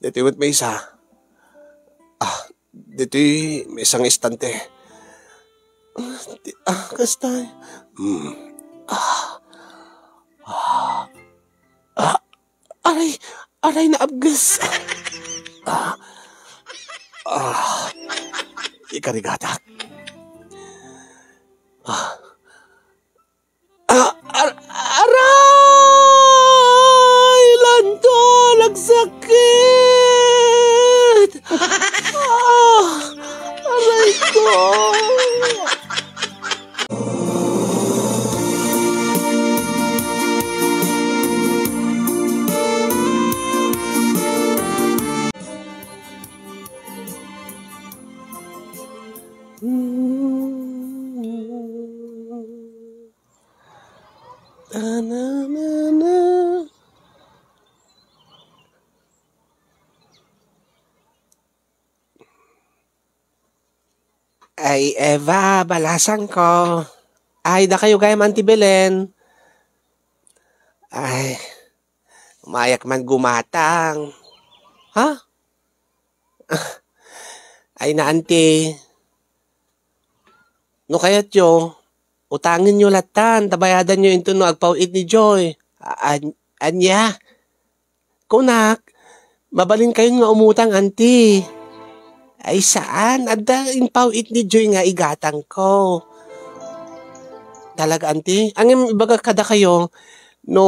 Daytoy met maysa. Ah, ditoy maysa nga istante. Ah, di-, ah, kasta. Hmm. Ah. Ah. Ah. Aray, aray, naabges. Ah. Ah. Ikarigatak. Ah. Ah, ar-, aray! Lando, nagsakit! Ah, aray ko! Ta-na-na-na. Ay, Eva, balasangko. Ay, dakayo gayam, Auntie Belen. Ay, umayak man gumatang. Ha? Ay na, Auntie. No kayatyo, utangenyo lattan, ta bayadanyo inton no agpaw-it ni Joy. A-, an-, ania? Kunak, mabalinkayon nga umutang, Auntie. Ay, saan? Adda impaw-it ni Joy nga igatangko. Talaga, Auntie? Ngem ibagak kadakayo, no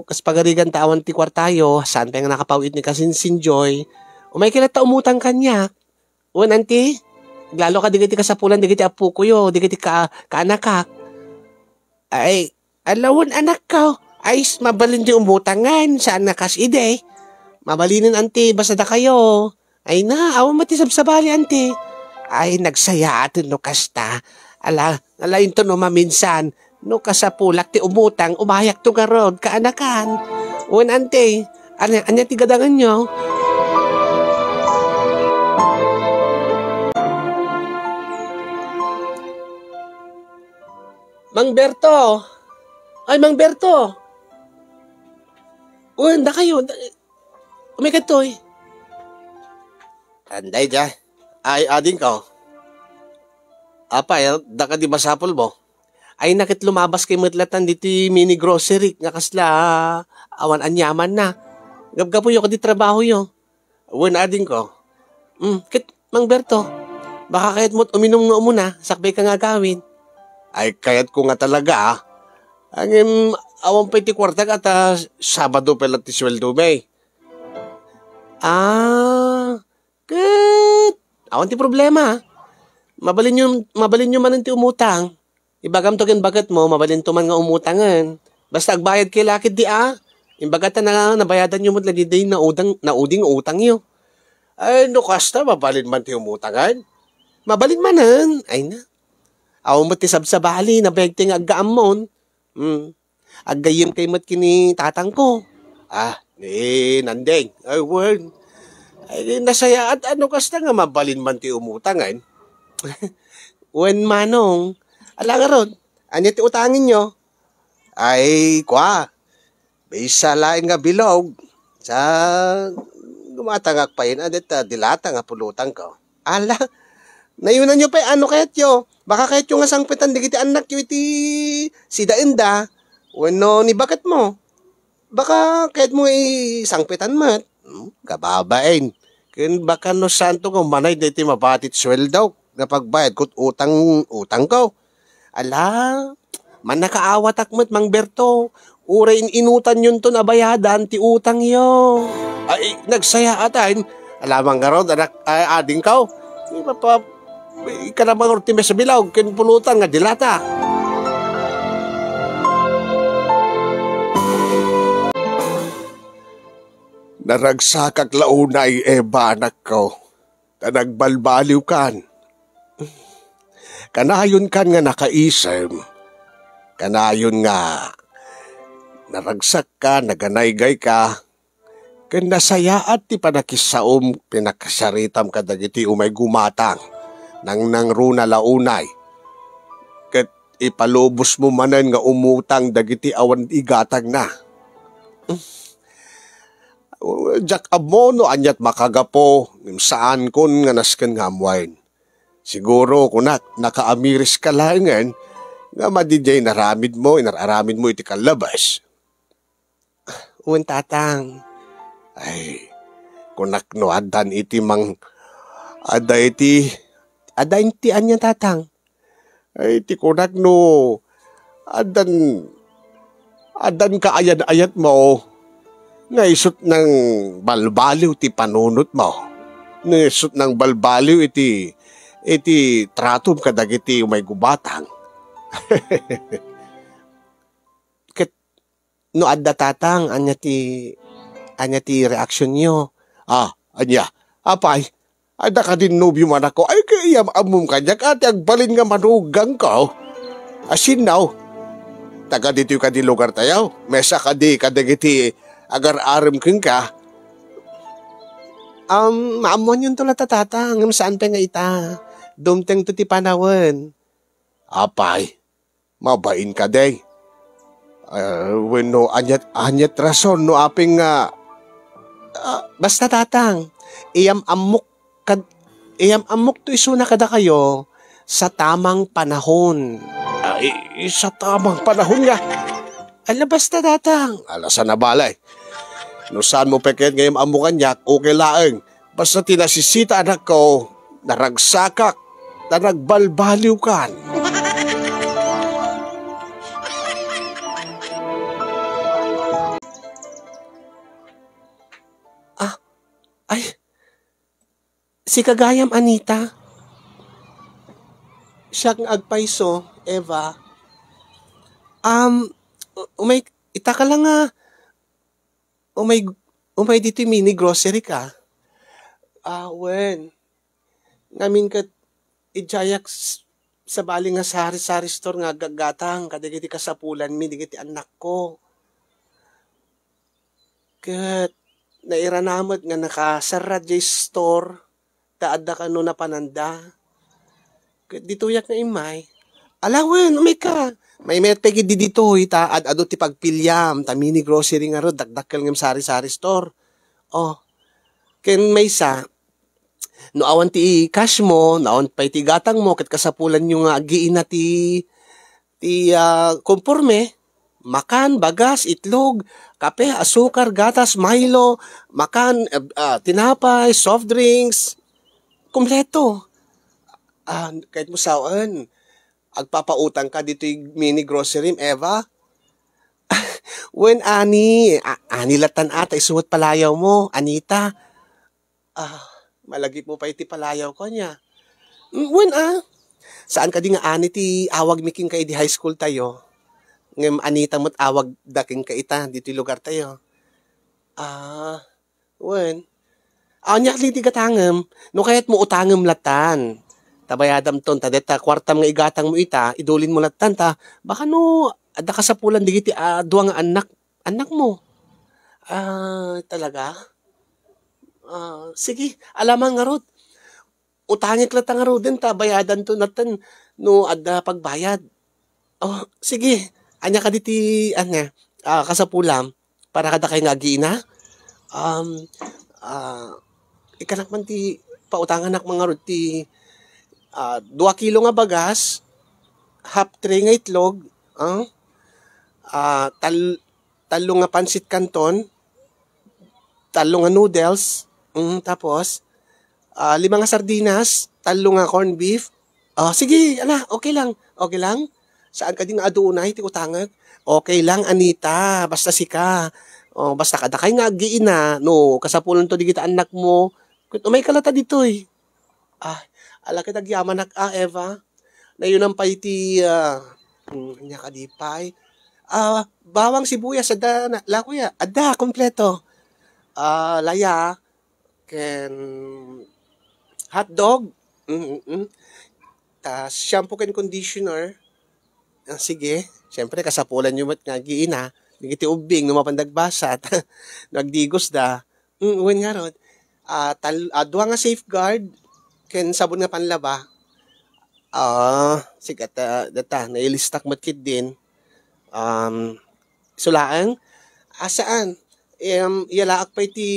kas pagarigan ta awan ti kuartayo, saan pay nga nakapaw-it ni kasinsin Joy, umaykayo latta umutang kaniak. Wen, Auntie, aglalo ka dagiti kasapulan dagiti appokoyo, dagiti ka-, kaanakak. Ay, ala wen, anakko. Ay, s-, mabalin ti umutangan, saan nga kas idi. Mabalinen, Auntie, basta dakayo. Ay na, awan met ti sabsabali, Auntie. Ay, nagsayaaten no kasta. Ala, ala, inton no maminsan, no kasapulak ti umutang, umayakto ngarud, kaanakan. Wen, Auntie, ania, ania ti gadangenyo? Mang Berto! Ay, Mang Berto! Wen, dakayo, da-, Umikadtoy. Anday dia. Ay, adingko. Apay, daka di masapulmo? Ay, na ket lumabaskay met latta ditoy mini grocery nga kasla awan aniamanna. Gapgapuyo kadi trabahoyo. Wen, adingko. Mm, ket Mang Berto, baka kayatmo uminum nga umuna, sakbay ka nga agawid. Ay, kayatko nga talaga, ah. Ngem, awan pay ti kuartak, ta Sabado pay laeng ti sueldomi. Ah, ket awan ti problema. Mabalinyo, mabalinyo manen ti umutang. Ibagamto ken baketmo, mabalinto man nga umutangen. Basta agbayadkayo la ketdi a. Imbagata na, nabayadanyo met la diay naudang, naudi nga utangyo. Ay, no kasta, mabalin man ti umutangen. Mabalin manen. Ay na. Awan met ti sabsabali, nabayagtayo nga aggaammon. Hmm. Aggayyemkayo met ken ni tatangko. Ah, ni Nandeng. Ay, wen. Ay, nasayaat a no kasta nga mabalin man ti umutangen. Wen, manong. Ala ngarud, ania ti utangenyo? Ay, kua. Maysa laeng nga bilog. Sa gumatangak pay, ania dita dilata nga pulotangko. Ala, nayunanyo pay, ano kayatyo? Baka kayatyo nga sangpetan dagiti annakyo iti sidaenda? Wenno ni baketmo? Baka kayatmo nga isangpetan met? Hmm, kababain. Ken baka no saanto nga umanay daytoy mabati ti sueldo nga pagbayad ket utang, utangko. Ala, mannakaawatak met, Mang Berto. Uray in-inutanyonton a bayadan ti utangyo. Ay, nagsayaatan. Ala man ngarud, anak, ay, adingko. Ipapa-, ikana man ngarud ti maysa bilog ken pulutan nga dilata. Naragsakak la unay, Eva, anakko, ta nagbalbaliwkan. Kanayonkan nga nakaisem. Kanayon nga naragsakka, naganaygayka, ken nasayaat ti panakissaom, pinakasaritam kadagiti umay gumatang, nangnangruna la unay. Ket ipalubosmo manen nga umutang dagiti awan igatangna. Diak ammo no aniat makagapu, ngem saankon nga nasken nga ammoen. Siguro, kunak, nakaamiriska laengen nga madi diay inaramidmo, inar-aramidmo iti kallabas. Wen, tatang. Ay, kunak no addan iti mang-, adda iti, adda iti ania, tatang? Ay, ti kunak no addan, addan kaayan-ayatmo nga isut' nangbalbaliw ti panunotmo, nga isut' nangbalbaliw iti, iti tratom kadagiti umay gubatang. Ket no adda, tatang, ania ti, ania ti reaksionyo? Ah, ania? Apay, adda kadin nobiom, anakko? Ay, kayam-ammom kaniak a ti agbalin nga manugangko. Asinnaw, taga ditoy kadi lugartayo? Maysa kadi kadagiti agar-arem kenka? Um, maammoanyonto latta, tatang, ngem saan pay nga ita. Dumtengto ti panawen. Apay, mabain kadi? Ah, wenno, aniat, aniat rason no apay nga, ah, basta, tatang, iyam-ammok kad-, iyam-ammokto isuna kadakayo sa tamang panahon. Ah, i-, i-, sa tamang panahon nga? Ala, basta, tatang. Ala, saan a bale. No saanmo pay ket nga iyam-ammo kaniak, okay laeng. Basta ti nasisita, anakko, naragsakak, ta nagbalbaliwkan. Ah, ay, sika gayam, Anita. Siak nga agpayso, Eva. Um, umay, itaka la nga, Umay, umay ditoy mini grocery ka? Ah, wen. Ngamin ket idiayak s-, sabali nga sari-sari store nga aggatgatang kadagiti kasapulanmi, dagiti annakko. Ket nairana met nga nakasarra diay store ta adda kano napananda. Ket ditoyak nga immay. Ala wen, umayka. Maymayat pay ketdi ditoy, ta ad-adu ti pagpiliam, ta mini grocery ngarud, dakdakkel ngem sari-sari store. Oh. Ken maysa, no awan ti cash mo, no awan pay ti gatang mo, ket kasapulanyo nga aggiina ti ti, ah, komporme, makan, bagas, itlog, kape, asukar, gatas, Milo, makan, eh, ah, tinapay, soft drinks, kompleto. Ah, kayatmo sawen, agpapautang ka ditoy mini grocery, Eva? Wen, Ani, a-, Ani latan ata, isu met palayawmo, Anita. Ah, malagipmo pay ti palayawko, ania? Mm, wen, ah. Saan kadi nga Ani ti awagmi kenka idi high school tayo? Ngem Anita met awagda kenka ita, ditoy lugar tayo. Ah, wen. Ania ti gatangem? No kayatmo, utangem latan. Ta bayadamton, ta deta kuartam nga igatangmo ita, idulinmo latan, ta baka no adda kasapulan dagiti, ah, dua nga annak, annakmo. Ah, talaga? Ah, sige, alaman ngarud. Utangek latan ngaruden ta bayadanto latan no adda pagbayad. Oh, sige. Ania kadi ti, ania, ah, kasapulam para kadakay nga agina? Um, ah, ikkanak man ti pautanganak man ngarud ti, ah, dua kilo nga bagas, half tray nga itlog, ah, ah, tal-, tallo nga pansit canton, tallo nga noodles, mm, tapos, ah, lima nga sardinas, tallo nga corned beef. Ah, sige, ala, okay lang. Okay lang? Saan kadi nga adunay ti utangek? Okay lang, Anita. Basta sika. Oh, basta kadakay nga aggiina, no, kasapulanto digiti annakmo. Ket umayka lata ditoy. Ah, ala ket agyamanak a, Eva. Nayonan pay ti, ah, mm, ania kadi pay? Ah, bawang, sibuyas, adda na, la, kuya? Adda, kompleto. Ah, laya, ken hotdog. Mm, mm. Ta shampoo ken conditioner. Ah, sige. Siyempre, kasapulanyo met nga aggiina. Dagiti ubbing, no mapan dagbasat. No agdigosda. Mm, wen ngarud. Ah, tal-, ah, dua nga Safeguard ken sabon nga panlaba. Ah, sige, ta, data, nailistak met ketdin. Um, isu laeng? Ah, saan? Em, iyalaak pay ti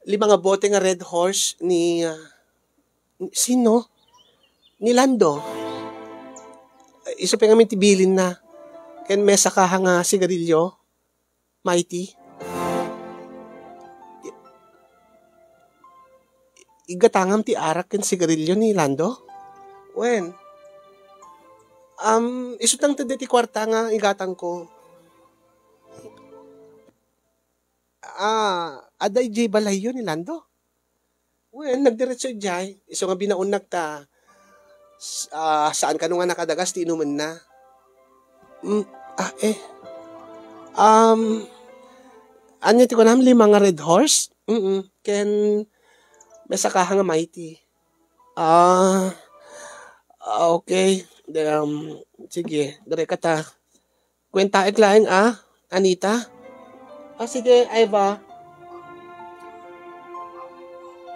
lima nga bote nga Red Horse ni, ah, sino? Ni Lando. Isu pay ngamin ti bilinna. Ken mesa kaha nga sigarilyo. Mighty? I-, igatangam ti arak ken sigarilyo ni Lando? Wen? Um, isutang ti deti kuarta nga igatangko. Ah, adda idiay balayyo ni Lando? Wen, nagdiretso idiay. Isu nga binaonnak ta, s-, ah, saan kano nga nakadagas ti inumenna. Mm, ah, eh. Um, ania ti kunam, lima nga Red Horse? Mm, ken mesa kaha nga Mighty. Ah, ah, okay. Um, sige, diri ka ta. Kuentaek laeng, ah, Anita? Ah, sige, Eva.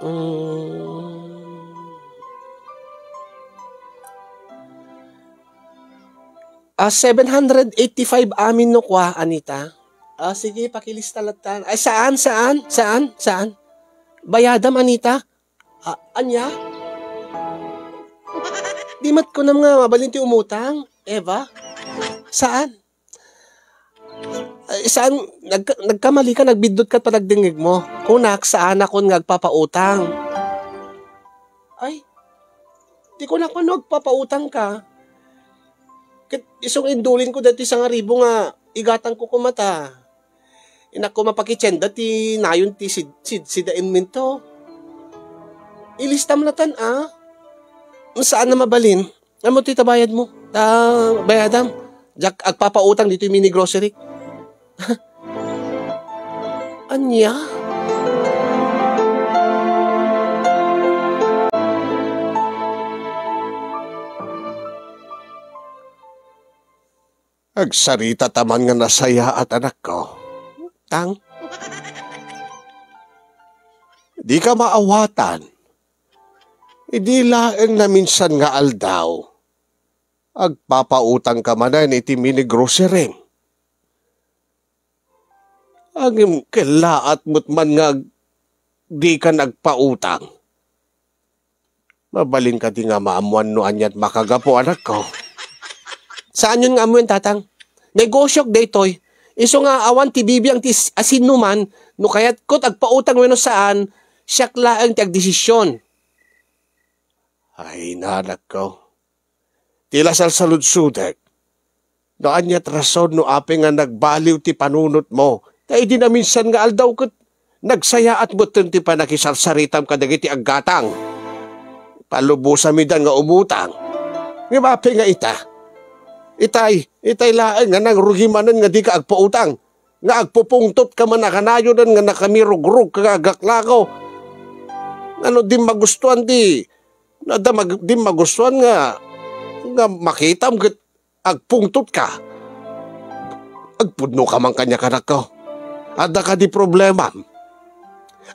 Mm. Ah, seven hundred eighty-five amin no kua, Anita. Ah, sige, pakilista latan. Ay, saan, saan, saan, saan? Bayadam, Anita? Ah, ania? Di met kunam nga mabalin ti umutang, Eva? Saan? Ay, saan? Nagka-, nagkamali ka, nagbiddut ka panagdingngegmo. Kunak, saanakon nga agpapautang. Ay, di kunak man agpapautang ka. Ket isu nga indulin ko dati sangaribo nga igatang ko kumata. Inakko mapakitienda ti nayon ti sid-, sid-, sida inminto. Ilistam latan, ah. Saan na mabalin? Amo ti tabayad mo? Ta bayadam. Diak agpapautang ditoy mini grocery. Ania? Agsarita ta man nga nasayaat, anakko. Tang? Di ka maawatan. Idi laeng naminsan nga aldaw, agpapautang ka manen iti mini grocery. Ngem kellaat met man nga ag-, di ka nagpautang. Mabalin kadi nga maammuan no aniat makagapu, anakko? Saanyon nga ammoen, tatang. Negosyok daytoy. Isu nga awan ti bibiang ti s-, asinno man, no kayatkot agpautang wenno saan, siak laeng ti agdesisyon. Ay, anakko. Ti la salsaludsodek, No ania ti rason no apay nga nagbaliw ti panunotmo, ta idi naminsan nga aldaw ket nagsayaat metten ti pannakisarsaritam kadagiti aggatang. Palubosam ida nga umutang. Ngem apay nga ita? Itay, itay laeng nga nangrugi manen nga dika agpautang, nga agpupungtotka man a kanayonen nga nakamirugrog ka nga aglaklako. Ngano di magustuan ti, no adda mag-, di magustuan nga, nga makitam ket agpungtotka? Agpudno ka man kaniak, anakko. Adda kadi problemam?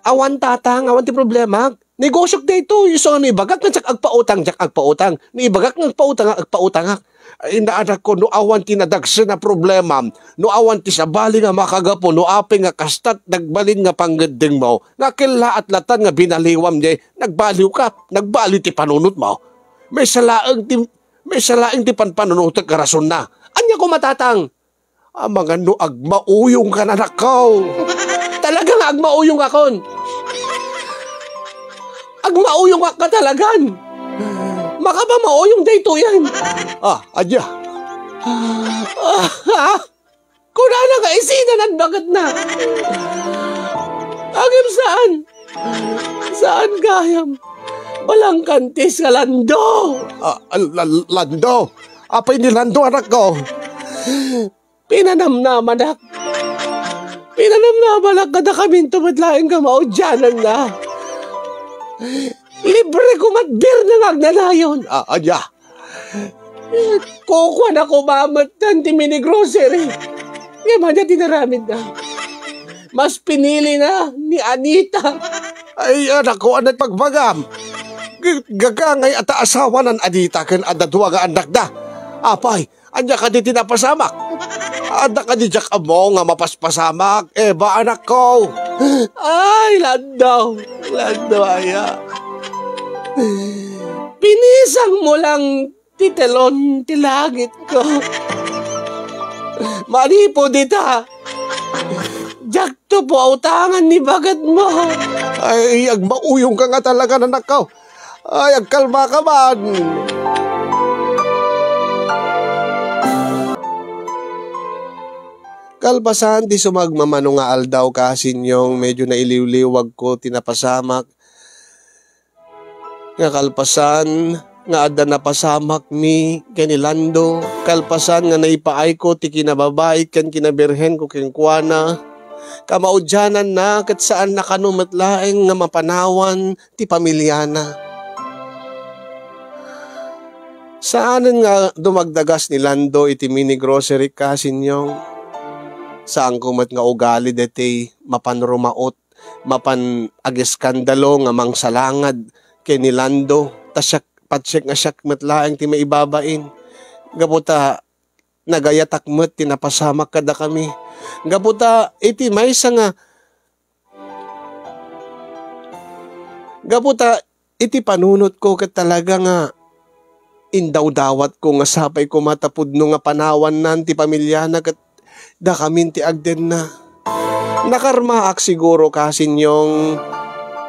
Awan, tatang, awan ti problemak. Negosiok daytoy, isu nga no ibagak nga diak agpautang, diak agpautang. No ibagak nga agpautang, agpautangak. Ay, anakko, no awan ti nadagsen a problemam, no awan ti sabali nga makagapu, no apay nga kasta ti nagbalin nga pangngeddengmo, nga kellaat latan nga binaliwam diay, nagbaliw ka, nagbaliw ti panunotmo. Maysa laeng ti, maysa laeng ti panpanunotek nga rasonna. Ania koma, tatang? Amangan no agmauyongkan, anakko. Talaga nga agmauyongakon. Agmauyongak ka talagan. Makapamauyong daytoyen. Ah, adya. Ah, ha? Kunana nga isinan a baketna. Ngem saan. Saan gayam. Balangkantis nga Lando. Ah, L-, L-, Lando? Apay ni Lando, anakko? Pinanamnamanak. Pinanamnamanak kadakaminto met laeng nga maudiananna. Libre koma ti birna nga agnanayon. Ah, ania? Kukuana koma metten ti mini grocery. Ngem ania ti inaramidna? Mas pinilina ni Anita. Ay, anakko, ania ti ibagbagam? G-, gagangay a ta asawanan Anita ken adda dua nga annakda. Apay, ania kadi ti napasamak? Adda kadi diak ammo nga mapaspasamak, Eva, anakko? Ay, Lando, Lando, aya. Pinisangmo lang ti telon ti langitko. Manipud ita, diakto pautangan ni baketmo. Ay, agmauyongka nga talaga, anakko. Ay, agkalmaka man. Kalpasan ti sumagmamano nga aldaw, Kasinyong, medyo nailiwliwagko ti napasamak. Nga kalpasan nga adda napasamakmi ken ni Lando, kalpasan nga naipaayko ti kinababai ken kinabirhenko kenkuana, kamaudiananna ket saanna kano met laeng nga mapanawan ti pamiliana. Saanen nga dumagdagas ni Lando iti mini grocery, Kasinyong. Saanko met nga ugali daytoy mapan rumaot, mapan ageskandalo nga mangsalangad ken ni Lando, ta siak, patsiek nga siak met laeng ti maibabain. Gapu ta nagayatak met ti napasamak kadakami. Gapu ta iti maysa nga, gapu ta iti panunotko ket talaga nga indawdawatko nga sapay koma ta pudno nga panawannan ti pamiliana ket dakamin ti agdenna. Nakarmaak siguro, Kasinyong,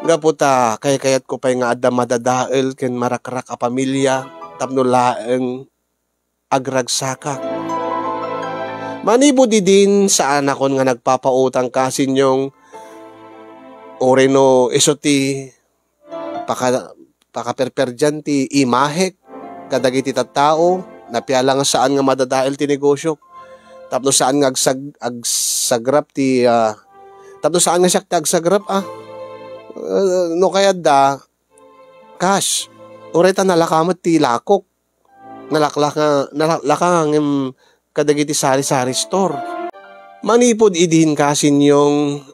gapu ta kaykayatko pay nga adda madadael ken marakrak a pamilia tapno laeng agragsakak. Manipud idin, saanakon nga nagpapautang, Kasinyong, uray no isu ti paka-, pakaperperdian ti imahek kadagiti tattao, napiala nga saan nga madadael ti negosiok. Tapno saan nga agsag-, agsagrap ti, ah, tapno saan nga siak ti agsagrap, ah. Ah, no kayatda, cash, uray ta nalaka met ti lakok. Nalaklaka, nalaklaka ngem kadagiti sari-sari store. Manipud idin, Kasinyong,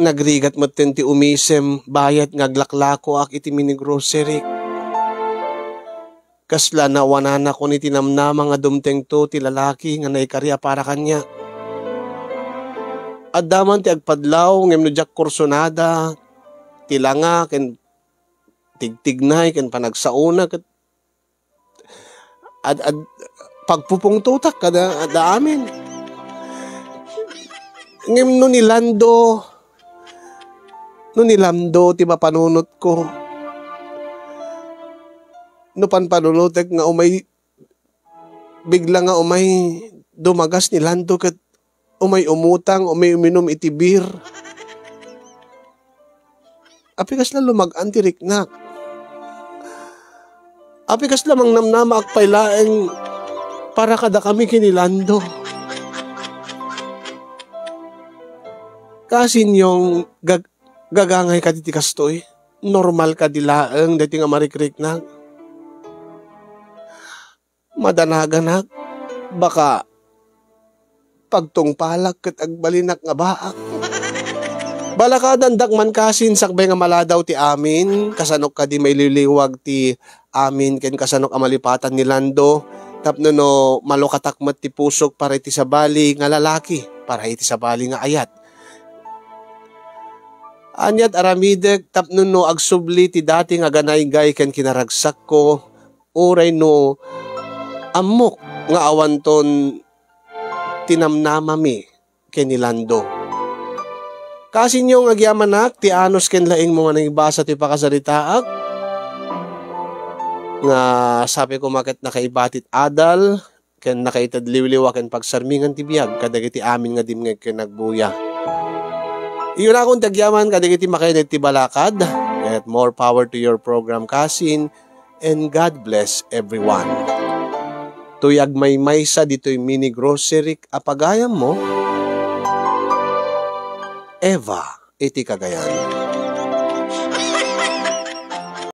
nagrigat metten ti umisem bayat nga aglaklakoak iti mini grocery. Kasla nawananakon iti namnama nga dumtengto ti lalaki nga naikari a para kaniak. Adda man ti agpadlaw, ngem no diak kursonada, ti langa ken tigtignay ken panagsaona ket ad-, ad-, pagpupungtotak kada, adda amin. Ngem no ni Lando, no ni Lando ti mapanunotko, no panpanunotek nga umay bigla nga umay dumagas ni Lando ket umay umutang, umay uminum iti beer. Apay kasla lumag-an ti riknak? Apay kasla mangnamnamaak pay laeng para kadakami ken ni Lando? Kasin, Yong, gag-, gagangay kadi ti kastoy? Normal kadi laeng daytoy nga marikriknak? Madanaganak, baka pagtungpalak ket agbalinak nga baak. Balakadandak man kasin sakbay nga maladaw ti amin, kasanok kadi mailiwliwag ti amin ken kasanok a malipatan ni Lando, tapno no malukatak met ti pusok para iti sabali nga lalaki, para iti sabali nga ayat. Aniat aramidek tapno no agsubli ti dati nga ganaygay ken kinaragsakko, uray no ammok nga awanton ti namnamami ken ni Lando. Kasinyo nga agyamanak, ti anus ken laingmo nga nangibasa ti pakasaritaak, nga sabi ko maket nakaibatit adal, ken nakaited liwliwa ken pagsarmingan ti biag kadagiti amin nga dimngeg ken nagbuya. Iyunakon ti agyaman kadagiti makained ti balakad, ket more power to your program, kasin, and God bless everyone. Toy agmaymaysa ditoy mini grocery a pagayammo, Eva iti Cagayan.